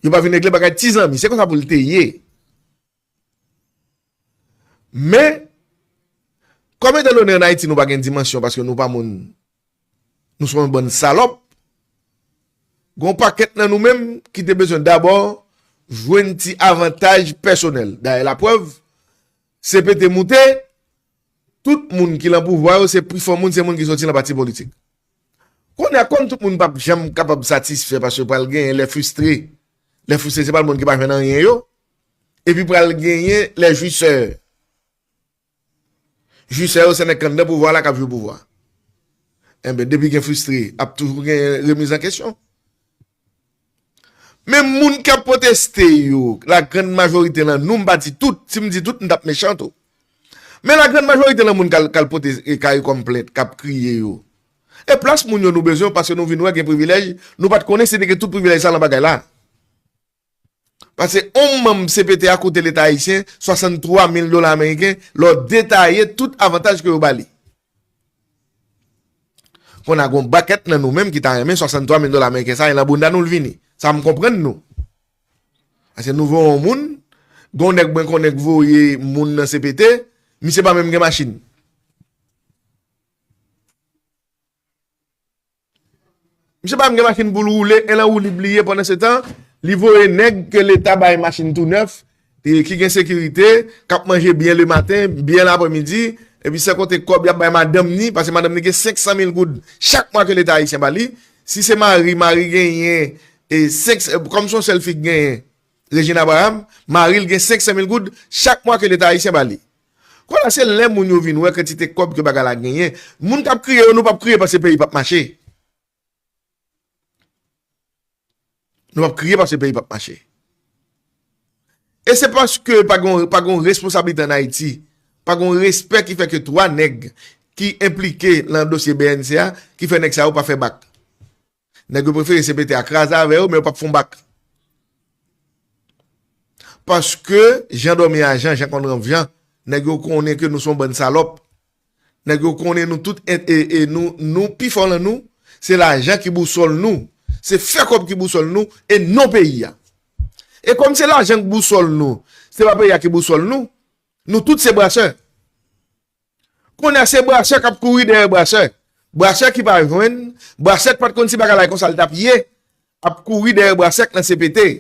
Yo pa vin regle bagay ti zanmi. Se konsa pou l te ye. Men, kòm etandone ann Ayiti nou pa gen dimansyon paske nou pa moun, nou se yon bann salòp, gen yon pakèt nan nou menm ki te bezwen dabò jwenn ti avantaj pèsonèl. Dayè laprèv, C P T moute, tout moun ki lan pouvwa yo, se pi fò moun, se moun ki soti lan pati politik. Kounye a, kòm tout moun p ap janm kapab satisfè paske pral genyen lè fristre. Lè fristre, se pa moun ki pa jwenn anyen yo. Epi pral genyen lè jwisè. Jwisè yo, se nèg k anndan pouvwa la k ap jwi pouvwa. Enben, depi gen fristre, ap toujou gen remiz an kesyon. Men moun k ap pwoteste yo, lagrann majorite lan nou, m pa di tout, si m di tout, m t ap mechan tou. Men lagrann majorite lan moun k al, k al pote, e, karikom plent, k ap kriye yo. E plas moun yo nou bezwen, paske nou vin wè gen privilèj, nou pa t konnen si te gen tout privilèj sa lan bagay la. Paske yon manm C P T a koute Leta ayisyen swasanntwa mil dola ameriken, lè w detaye tout avantaj ke yo ba li. Kounye a gen yon pakèt nan nou menm ki ta renmen swasanntwa mil dola ameriken sa, e lan bounda nou l vini. Sa m konprann nou. Paske nou voye yon moun, Gon nèg mwen konnen k voye moun nan C P T, misye pa menm gen machin. Misye pa menm gen machin pou l woule, e nan woulib li ye pandan se tan, li voye nèg ke leta bay machin tou nèf, e ki gen sekirite, k ap manje byen lematen, byen lapremidi, epi san konte kòb y ap bay madanm ni, paske madanm ni gen senk san mil goud chak mwa ke leta ayisyen ba li. Si se mari, mari genyen, e senk, kòm se yon sèl fi k genyen, Regine Abraham, mari l gen senk san mil goud chak mwa ke leta ayisyen ba li. Kounye a se lè moun yo vin wè kantite kòb ke bagay la genyen. Moun k ap kriye yo, nou p ap kriye paske peyi p ap mache. Nou p ap kriye paske peyi p ap mache. E se paske pa gon, pa gon responsablite ann Ayiti, pa gon respè ki fè ke twa nèg ki enplike nan dosye B N C a, ki fè nèg sa yo pa fè bak. Nèg yo prefere C P T a kraze avè yo, men yo p ap fè yon bak. Paske jan dòmi a jan, jan konn ranv jan, nèg yo konnen ke nou se yon bann salòp. Nèg yo konnen nou tout, e, e, e nou, nou pi fò nan nou, se lajan ki bousòl nou, se fè kòb ki bousòl nou, e non peyi a. E kòm se lajan ki bousòl nou, se pa peyi a ki bousòl nou, nou tout se brasè. Kounye a se brasè k ap kouri dèyè brasè. Brasè ki pa jwenn, brasè k pa t konn si bagay la konsa l t ap ye, ap kouri dèyè brasè k nan C P T.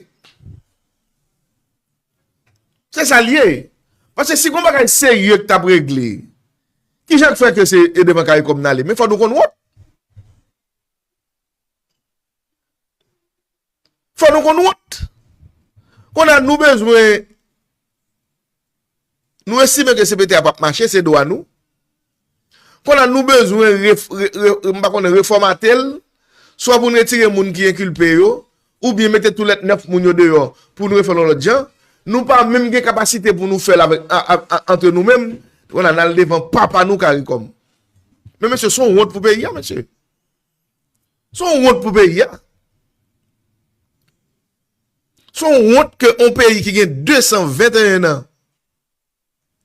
Se sa l ye. Paske si gon bagay serye k t ap regle, kijan k fè ke se e devan CARICOM n ale? Men fò nou konn wont. Fò nou konn wont. Kounye a nou bezwen, nou estime ke C P T a p ap mache, se dwa nou. Kounye a nou bezwen ref-, re-, re-, m pa konnen, refòmate l, swa pou n retire moun ki enkilpe yo, oubyen mete tou lèt nèf moun yo deyò pou n refè l yon lòt jan. Nou pa menm gen kapasite pou nou fè l avèk, a, a, a, antre nou menm. Kounye a n al devan papa nou CARICOM. Men mesye, se yon wont pou peyi a, mesye. Se yon wont pou peyi a. Se yon wont ke yon peyi ki gen de san venteyen an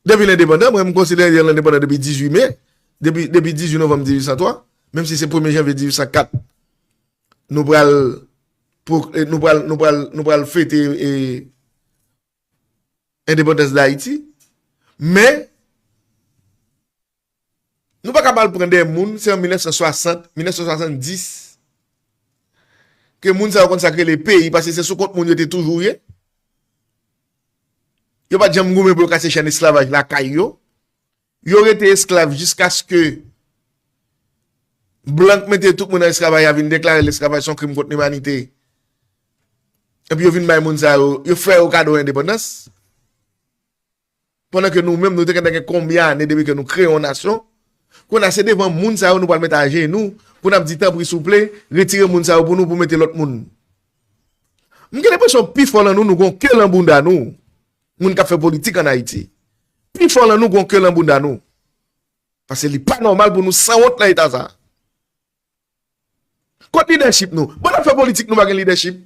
depi lendepandan, mwen m konsidere l endepandan depi dizuit me, depi, depi dizuit novanm dizuit san twa, menm si se premye janvye dizuit san kat, nou pral, pwo-, nou pral, nou pral, nou pral fete, e, endepandans Dayiti. Men, nou pa ka al pran de moun, se an mil nèf san swasant, mil nèf san swasanndis, ke moun sa yo konn sa k rele peyi, paske se sou kont moun yo te toujou ye. Yo pa t janm goumen pou yo kase chèn esklavaj lakay yo. Yo rete esklav jiskaske blan k mete tout moun nan esklavaj la vin deklare lesklavaj se yon krim kont limanite. Epi yo vin bay moun sa yo, yo fè yo kado endepandans. Pandan ke nou menm, nou te gentan gen konbyen ane depi ke nou kreye yon nasyon? Kounye a, se devan moun sa yo nou pral met ajenou pou n ap di, tanpri, souple, retire moun sa yo pou nou, pou mete lòt moun. M gen lenpresyon pi fò nan nou, nou gon ke lan bounda nou. Moun k ap fè politik ann Ayiti. Pi fò lan nou gon ke lan bounda nou. Paske li pa nòmal pou nou sanwont lan eta sa. Kot lidèchip nou? Bon, n ap fè politik, nou pa gen lidèchip.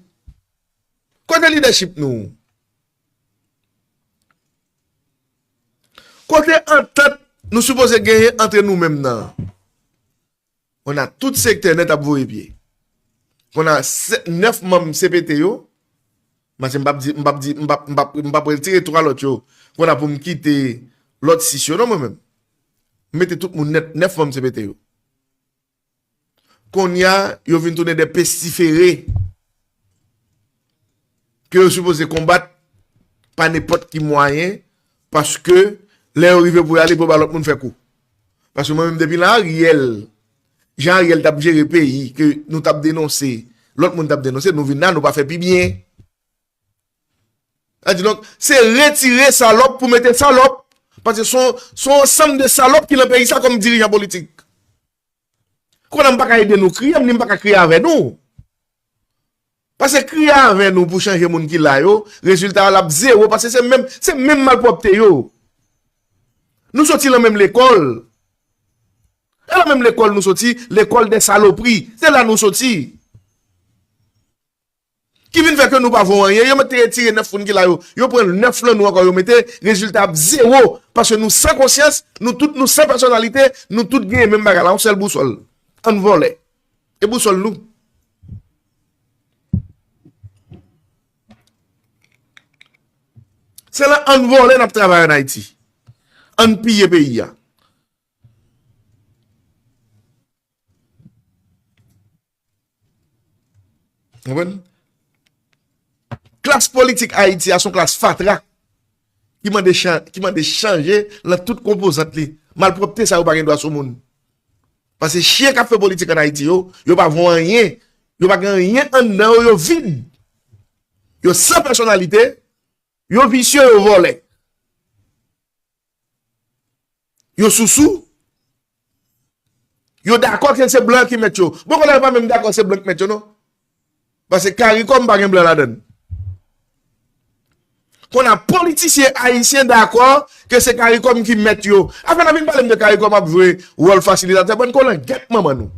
Kote lidèchip nou? Kote antant nou sipoze genyen antre nou menm nan? Kounye a tout sektè nèt ap voye pye. Kounye a se-, nèf manm C P T yo, paske m p ap di, m p ap di, m p ap, m p ap, m p ap retire twa lòt yo. Kounye a pou m kite lòt sis yo, non, mwen menm. M mete tout moun nèt, nèf manm C P T yo. Kounye a, yo vin tounen de pestifere ke yo sipoze konbat pa nenpòt ki mwayen, paske lè yo rive pou y ale, pou ba lòt moun fè kou. Paske mwen menm, depi nan Ariel, jan Ariel t ap jere peyi, ke nou t ap denonse, lòt moun t ap denonse, nou vin la, nou pa fè pi byen. Sa di, donk, se retire salòp pou mete salòp. Paske se yon, se yon ansanm de salòp ki nan peyi sa kòm dirijan politik. Kounye a m pa ka ede nou kriye, m ni m pa ka kriye avè nou. Paske kriye avè nou pou chanje moun ki la yo, rezilta a l ap zewo, paske se menm, se menm malpwòpte yo. Nou soti lan menm lekòl. E lan menm lekòl nou soti, lekòl dè salopri. Se la nou soti. Ki vin fè ke nou pa vo anyen. Yo mete retire nèf moun ki la yo. Yo pran nèf lan nou ankò, yo mete, rezilta ap zewo. Paske nou san konsyans, nou tout nou san pèsonalite, nou tout genyen menm bagay la, yon sèl bousòl. Ann vòlè. E bousòl nou. Se lan ann vòlè n ap travay ann Ayiti. Ann piye peyi a. Konprann? Klas politik Ayiti a se yon klas fatra ki mande chan-, ki mande chanje lan tout konpozant li. Malpwòpte sa yo pa gen dwa sou moun. Paske chyen k ap fè politik ann Ayiti yo, yo pa vo anyen. Yo pa gen anyen anndan yo, yo vid. Yo san pèsonalite, yo visye, yo vòlè. Yo sousou. Yo dakò ke se blan ki mèt yo. Bon, kounye a yo pa menm dakò se blan ki mèt yo, non. Paske Karikòm pa gen blan ladan l. Kounye a politisyen ayisyen dakò ke se Karikòm ki mèt yo. Afè n ap vin pale m de Karikòm ap jwe wòl fasilitatè, bann kolangèt manman nou.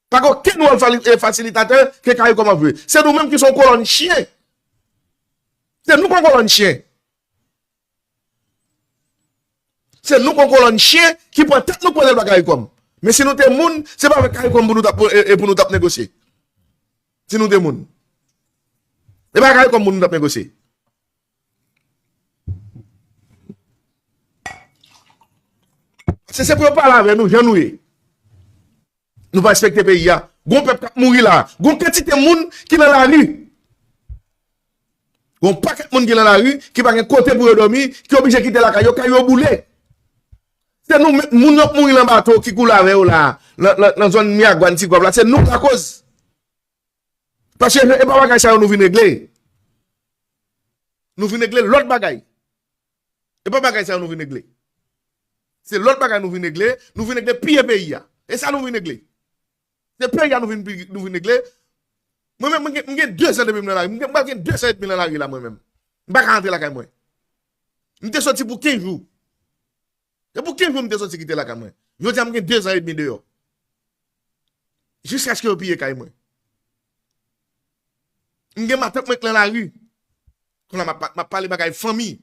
Pa gen okenn wòl fali-, e, fasilitatè ke Karikòm ap jwe. Se nou menm ki se yon kolòn chyen. Se nou ki yon kolòn chyen. Se nou ki yon kolòn chyen ki pran tèt nou poze l ba Karikòm. Men si nou te moun, se pa avèk Karikòm pou nou t ap, e, e pou nou t ap negosye. Si nou te moun. E pa Karikòm pou nou t ap negosye. Se, se pou yo pale avè nou, jan nou ye. Nou pa respekte peyi a. Gon pèp k ap mouri la. Gon kantite moun ki nan lari. Gon pakèt moun ki nan lari, ki pa gen kote pou yo dòmi, ki oblije kite lakay yo, kay yo boule. Se nou menm, moun yo ap mouri lan bato ki koule avè yo la, lan, lan, lan zòn Miragwàn, Tigwav la, se nou k lakoz. Paske e pa bagay sa yo nou vin regle. Nou vin regle lòt bagay. E pa bagay sa yo nou vin regle. Se lòt bagay nou vin regle, nou vin regle piye peyi a. E sa nou vin regle. Se peyi a nou vin pi-, nou vin regle. Mwen menm, mwen gen, mwen gen de zan depi m nan lari. Mwen gen, mwen gen de zan edmi nan lari la, mwen menm. M pa ka rantre lakay mwen. M te soti pou kenz jou. Se pou kenz jou m te soti kite lakay mwen. Jodi a, m gen de zan edmi deyò. Jiskaske yo piye kay mwen. M gen matant mwen k nan lari. Kounye a m ap, m ap pale bagay fanmi.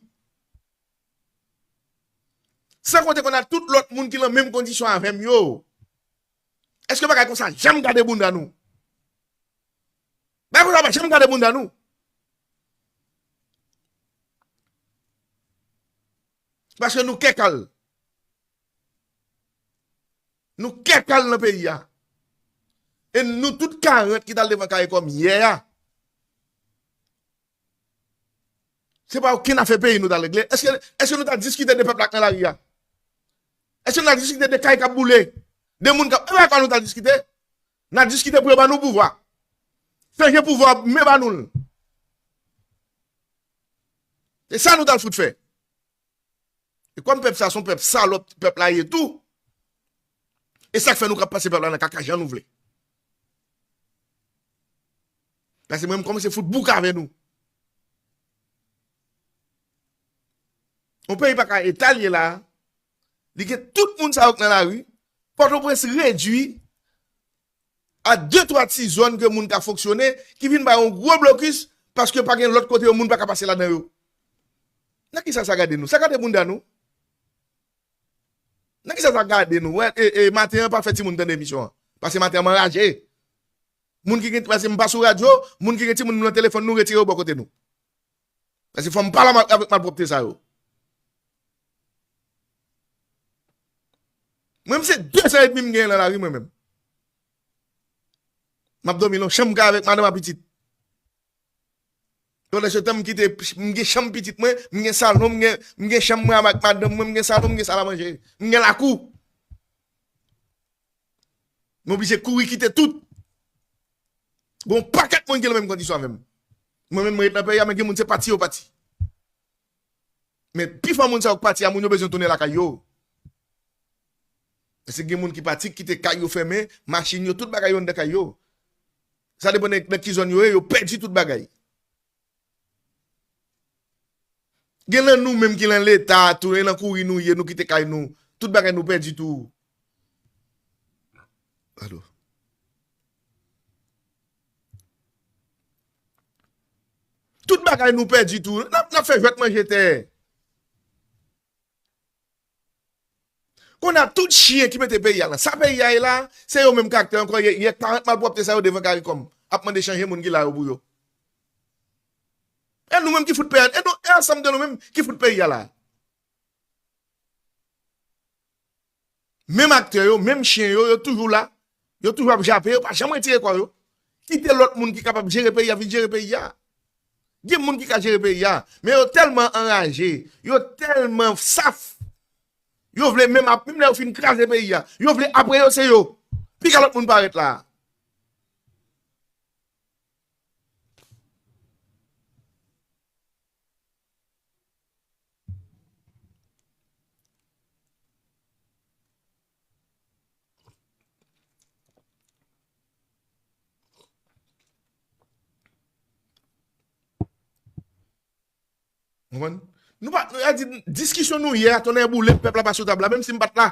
San konte kounye a tout lòt moun ki nan menm kondisyon avè m yo. Èske bagay konsa janm gade bounda nou? Bagay konsa pa janm gade bounda nou. Paske nou kè kal. Nou kè kal nan peyi a. E nou tout karant ki t al devan Karikòm yè a. Se pa okenn afè peyi nou t al regle. Èske, èske nou t al diskite de pèp la k nan lari a? Èske nou t al diskite de kay k ap boule? De moun k ap, e pa sa nou t al diskite? N al diskite pou yo ban nou pouvwa. Chanje pouvwa, men ban nou l. Se sa nou t al fout fè. E kòm pèp sa se yon pèp salòp, pèp la ye tou. E sa k fè nou ka pase pèp la nan kaka jan nou vle. Paske mwen, m kòmanse fout bouk avè nou. Yon peyi pa ka eta l ye la. Li gen tout moun sa yo k nan lari. Pòtoprens redui a de twa ti zòn ke moun ka fonksyone, ki vin bay yon gwo blokis, paske pa gen lòt kote yo moun pa ka pase ladan yo. Nan kisa sa gade nou? Sa gade bounda nou? Nan kisa sa gade nou? Wè, e, e, maten an pa fè timoun tande emisyon an. Paske maten an m anraje. Moun ki gen, paske m pa sou radyo, moun ki gen timoun nan telefòn nou retire yo bò kote nou. Paske fò m pale avèk malpwòpte sa yo. Mwen, m se de zan edmi m genyen nan lari, mwen menm. M ap dòmi nan yon chanm kay avèk madanm ak pitit. Pandan se tan, m kite, m gen chanm pitit mwen, m gen salon, m gen, m gen chanm mwen avèk madanm mwen, m gen salon, m gen sal a manje, m gen lakou. M oblije kouri kite tout. Gon pakèt moun ki nan menm kondisyon avè m. Mwen menm, mwen ret nan peyi a, men gen moun se pati yo pati. Men pifò moun sa yo k pati a, moun yo bezwen tounen lakay yo. Paske gen moun ki pati, kite kay yo fèmen, machin yo, tout bagay yo anndan kay yo. Sa depann nan, nan ki zòn yo ye, yo pèdi tout bagay. Gen nan nou menm ki nan leta a tou, e nan kouri nou ye, nou kite kay nou. Tout bagay nou pèdi tou. Alo. Tout bagay nou pèdi tou. N ap, n ap fè jwèt manje tè. Kounye a, tout chyen ki mete peyi a la, sa peyi a ye la, se yo menm k aktè ankò, yè, yè karant malpwòpte sa yo devan Karikòm ap mande chanje moun ki la yo pou yo. E nou menm ki fout peyi a, e nou, e ansanm de nou menm ki fout peyi a la. Menm aktè yo, menm chen yo, yo toujou la. Yo toujou ap jape, yo pa janm retire kò yo. Kite lòt moun ki kapab jere peyi a vin jere peyi a. Gen moun ki ka jere peyi a, men yo tèlman anraje, yo tèlman saf, yo vle menm ap, menm lè yo fin kraze peyi a, yo vle apre yo se yo. Piga lòt moun parèt la. Konprann? Nou pa, nou, a di, diskisyon nou yè a, tonnè boule, pèp la pa sou tab la, menm si m pa t la.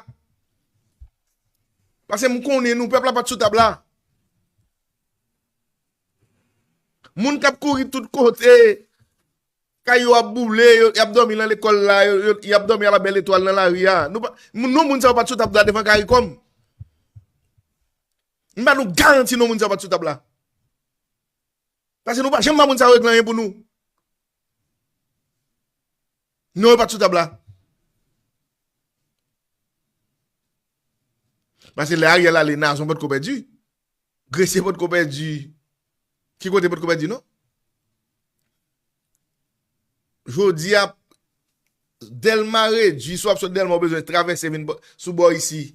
Paske m konnen nou, pèp la pa t sou tab la. Moun k ap kouri tout kote, kay yo ap boule, yo, y ap dòmi nan lekòl la, yo, yo, y ap dòmi a la bèl etwal nan lari a. Nou pa, moun, non moun sa yo pa t sou tab la devan Karikòm. M ba nou garanti non moun sa yo pa t sou tab la. Paske nou pa janm ba moun sa yo regle anyen pou nou. Non, yo pa t sou tab la. Paske lè Ariel ale, Nazon potko pèdi. Gresye potko pèdi. Ki kote potko pèdi, non? Jodi a, Dèlma redui, si w ap sot Dèlma, ou bezwen travèse vin bò, sou bò isi.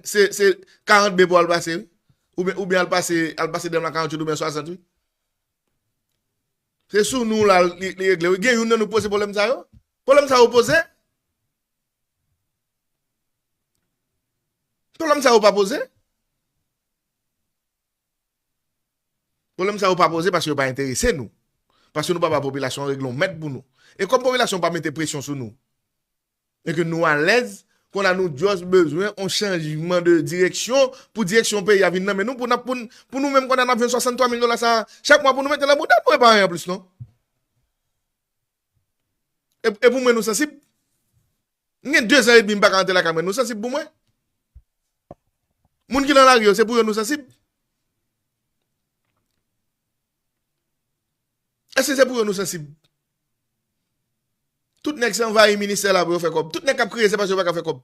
Se, se karant B pou al pase, wi. Oubyen, oubyen al pase, al pase Dèlma karant oubyen swasant, wi. Se sou nou la li, li regle, wi. Gen youn nan nou poze pwoblèm sa yo? Pwoblèm sa yo poze? Pwoblèm sa yo pa poze? Pwoblèm sa yo pa poze paske yo pa enterese nou. Paske nou pa ba popilasyon an regle yon mèd pou nou. E kòm popilasyon pa mete presyon sou nou, e ke nou alèz, kounye a nou just bezwen yon chanjman de direksyon pou direksyon peyi a vin nan men nou, pou n ap, pou n, pou nou menm kounye a n ap jwenn swasanntwa mil dola sa a chak mwa pou nou mete nan bouda nou, e pa anyen anplis non. E, e pou mwen nou sansib. M gen dezan edmi m pa ka rantre lakay mwen. Nou sansib pou mwen? Moun ki nan lari yo, se pou yo nou sansib? Èske se pou yo nou sansib? Tout nèg se anvayi ministè la pou yo fè kòb. Tout nèg k ap kriye se paske yo pa ka fè kòb.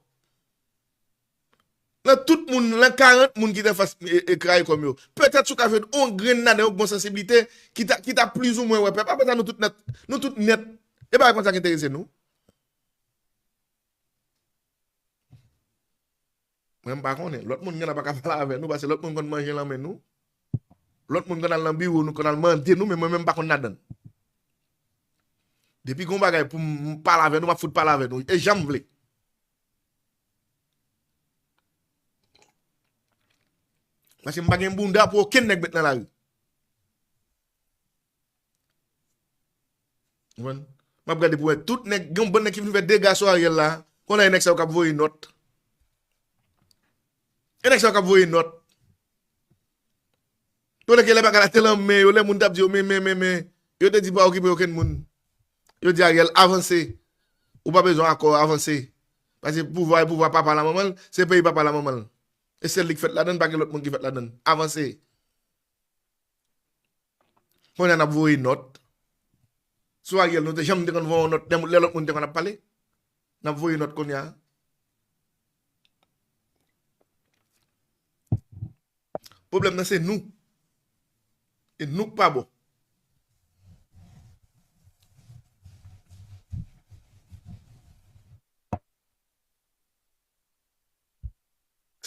Nan tout moun, nan karant moun ki te anfas e, e Karikòm yo, petèt si w ka jwenn yon grenn ladan yo k gon sansiblite, ki ta, ki ta plizoumwen wè pèp. Apre sa, nou tout nèt. Nou tout nèt. E bagay konsa ki enterese nou. Mwen, m pa konnen. Lòt moun gen la pa ka pale avè nou, paske lòt moun konn manje nan men nou. Lòt moun konn al nan biwo nou, konn al mande nou, men mwen menm, m pa konn ladan l. Depi gon bagay pou m, m pale avè nou, m ap fout pale avè nou. E jan m vle. Paske m pa gen bounda pou okenn nèg met nan lari. Konprann? M ap gade pou wè tout nèg, gen yon bann nèg ki vin fè dega sou Ariel la. Kounye a e nèg sa yo k ap voye nòt. E nèg sa yo k ap voye nòt. Yo lè ke lè bagay la te nan men yo, lè moun t ap di yo, men, men, men, men, yo te di pa okipe okenn moun. Yo di Ariel, avanse. Ou pa bezwen akò, avanse. Paske pouvwa e pouvwa papa la manman l, se peyi papa la manman l. E sèl li k fèt ladan l, pa gen lòt moun ki fèt ladan l. Avanse. Kounye a n ap voye nòt. Sou Ariel, nou te janm te konn voye yon nòt, lè, lè lòt moun te konn ap pale. N ap voye nòt kounye a. Pwoblèm nan se nou. E nou k pa bon.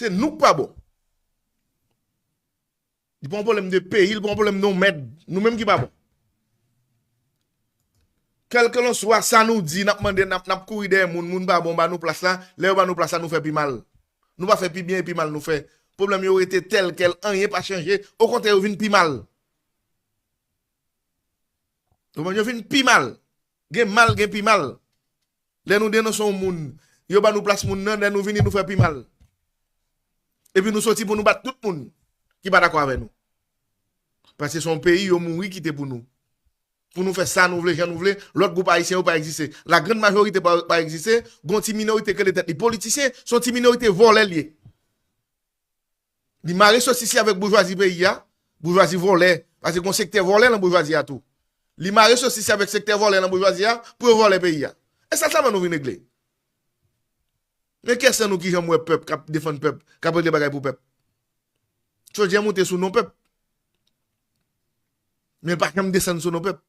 Se nou k pa bon. Li pa yon pwoblèm de peyi, li pa yon pwoblèm de yon mèd. Nou menm ki pa bon. Kèlkelanswa sa nou di, n ap mande, n ap, n ap kouri dèyè moun, moun pa bon, ba nou plas la. Lè yo ba nou plas la, nou fè pi mal. Nou pa fè pi byen, e pi mal nou fè. Pwoblèm yo rete tèl kèl, anyen pa chanje. Okontrè, yo vin pi mal. Konprann? Yo vin pi mal. Gen mal, gen pi mal. Lè nou denonse yon moun, yo ba nou plas moun nan, lè nou vini, nou fè pi mal. Epi nou soti pou nou bat tout moun ki pa dakò avè nou. Paske se yon peyi yo mouri kite pou nou. Pou nou fè sa nou vle, jan nou vle, lòt gwoup ayisyen yo pa egziste. Lagrann majorite pa, pa egziste, gon ti minorite k rele tèt li politisyen, se yon ti minorite vòlè l ye. Li mare sosisi avèk boujwazi peyi a, boujwazi vòlè, paske gon sektè vòlè nan boujwazi a tou. Li mare sosis avèk sektè vòlè nan boujwazi a pou yo vòlè peyi a. E sa sèlman nou vin regle. Men kiyès nan nou ki janm wè pèp k ap defann pèp, k ap regle bagay pou pèp? Chodyè moute sou non pèp. Men l pa janm desann sou non pèp.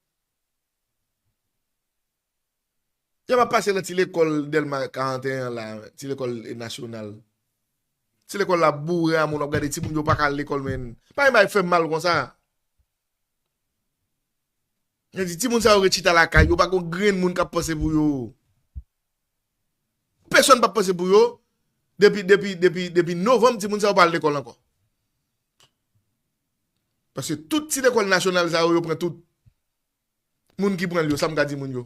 Yè m ap pase nan ti lekòl Dèlma karannteyen an la, ti lekòl nasyonal. Ti lekòl la boure a moun, w ap gade timoun yo pa ka al lekòl, men pa gen bagay k fè m mal konsa. Yo di timoun sa yo ret chita lakay yo, pa gon grenn moun k ap panse pou yo. Pèsonn p ap panse pou yo. Depi, depi, depi, depi novanm, timoun sa yo pa al lekòl ankò. Paske tout ti lekòl nasyonal sa yo, yo pran tout. Moun ki pran l yo, sa m ka di moun yo?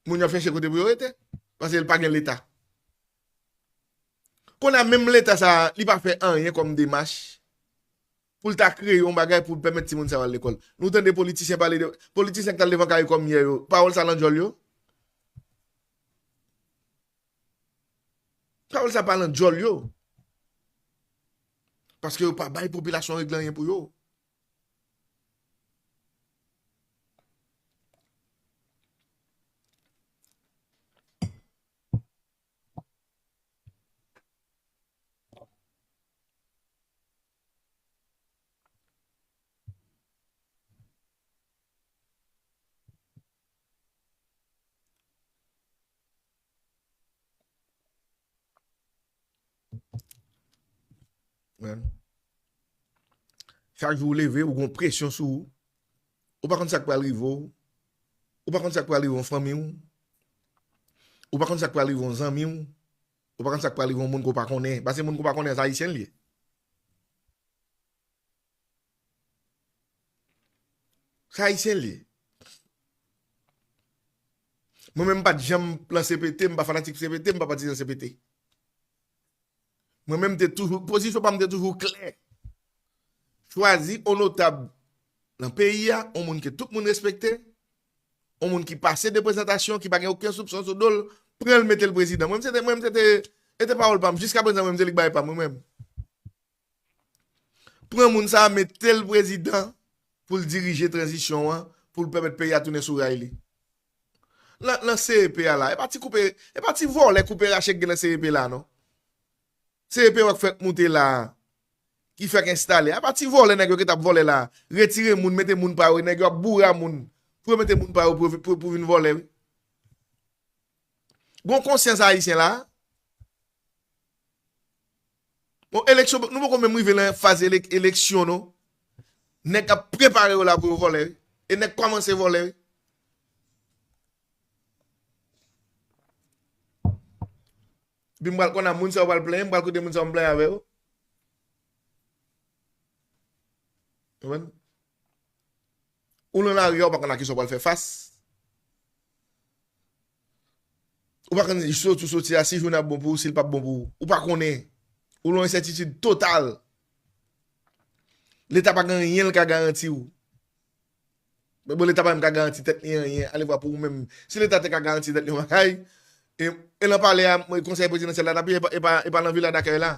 Moun yo ap chèche kote pou yo rete. Paske l pa gen leta. Kounye a menm leta sa a, li pa fè anyen kòm demach pou l ta kreye yon bagay pou l pèmèt timoun sa yo al lekòl. Nou tande politisyen pale de, politisyen k t al devan Caricom yè yo, pawòl sa nan djòl yo? Pawòl sa pa nan djòl yo. Paske yo pa bay popilasyon regle anyen pou yo. Chak jou ou leve, ou gon presyon sou ou. Ou pa konn sa k pral rive w. Ou pa konn sa k pral rive yon fanmi w. Ou pa konn sa k pral rive yon zanmi w. Ou pa konn sa k pral rive yon moun ke w pa konnen. Paske moun ke w pa konnen, se Ayisyen l ye. Se Ayisyen l ye. Mwen menm, m pa t janm lan C P T, m pa fanatik C P T, m pa patizan C P T. Mwen menm, m te toujou, pozisyon pa m te toujou klè. Chwazi yon notab nan peyi a, yon moun ke tout moun respekte, yon moun ki pase de prezantasyon, ki pa gen okenn soupson sou do l, pran l mete l prezidan. Mwen menm, se te, mwen menm, se te, e te pawòl pa m. Jiskaprezan, mwen menm, se li k bay pa m, mwen menm. Pran moun sa a, mete l prezidan pou l dirije tranzisyon an, pou l pèmèt peyi a tounen sou ray li. Nan, nan C E P a la, e pa ti koupe, e pa ti vòlè koupe rache k gen nan C E P la, non. C E P w ap fèk moute la a, ki fèk enstale a, e pa ti vòlè nèg yo ki t ap vòlè la a. Retire moun, mete moun pa yo, nèg yo ap boure a moun pou yo mete moun pa yo pou, pou, pou vin vòlè, wi. Gon konsyans ayisyen la a. Bon, eleksyon, nou poko menm rive nan faz elek-, eleksyon, non. Nèg ap prepare yo la pou yo vòlè, wi. E nèg kòmanse vòlè, wi. Epi m pral konn a moun sa yo pral plenyen, m pral koute moun sa yo m plenyen avè yo. Konprann? Ou nan lari a, ou pa konn a kisa w pral fè fas. Ou pa konn soti w soti a, si jounen ap bon pou ou, si l p ap bon pou ou. Ou pa konnen. Ou nan yon ensètitid total. Leta pa gen anyen l ka garanti w. Men bon, Leta pa menm ka garanti tèt li anyen. Alevwa pou ou menm. Si Leta te ka garanti tèt li yon bagay, e, e nan palè a, konsèy prezidansyèl la t ap ye, e pa, e pa, e pa nan vila dakèy la.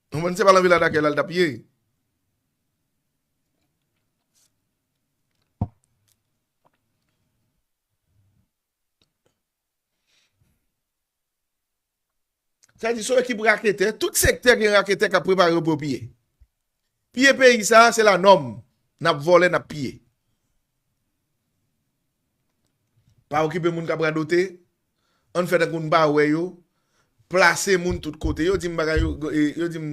Ou konprann, se pa nan vila dakèy la l t ap ye. Sa di, se yon ekip raketè, tout sektè gen raketè k ap prepare yo pou yo piye. Piye peyi sa a, se lanòm. N ap vòlè, n ap piye. Pa okipe moun k ap radote. Ann fè tankou n pa wè yo. Plase moun tout kote. Yo di m bagay yo, e, yo di m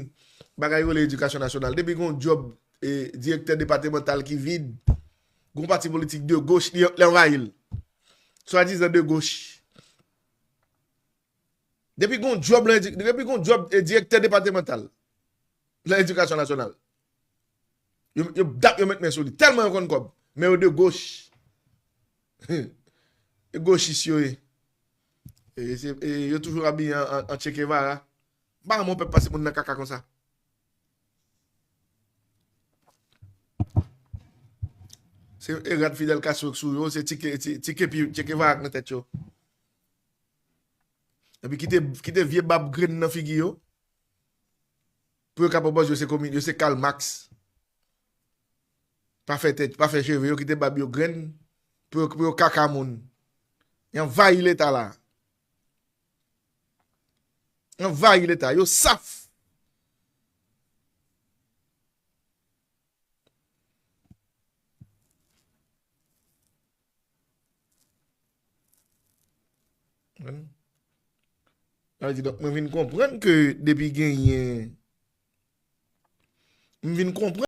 bagay yo rele edikasyon nasyonal. Depi gon djòb, e, direktè depatemantal ki vid, gon pati politik de goch, li, li anvayi l. Swadizan de goch. Depi gon djòb lan edi-, depi gon djòb, e, direktè depatemantal lan edikasyon nasyonal, yo, yo, yo met men sou li. Tèlman yo konn kòb. Men yo de goch. E gochis yo ye. E, se, e, yo toujou abiye an, an, an Che Guevara. M pa renmen yon pèp pase moun nan kaka konsa. Se, e, rad Fidel Castro k sou yo, se ti ke, ti, ti kepi Che Guevara k nan tèt yo. Epi kite, kite vye bab grenn nan figi yo. Pou yo ka pran pòz yo se komi-, yo se Karl Marx. Pa fè tèt, pa fè cheve, yo kite bab yo grenn pou yo, pou yo kaka moun. Y anvayi Leta la. Y anvayi Leta, yo saf. Sa vle di, donk, mwen vin konprann ke depi genyen, m vin konprann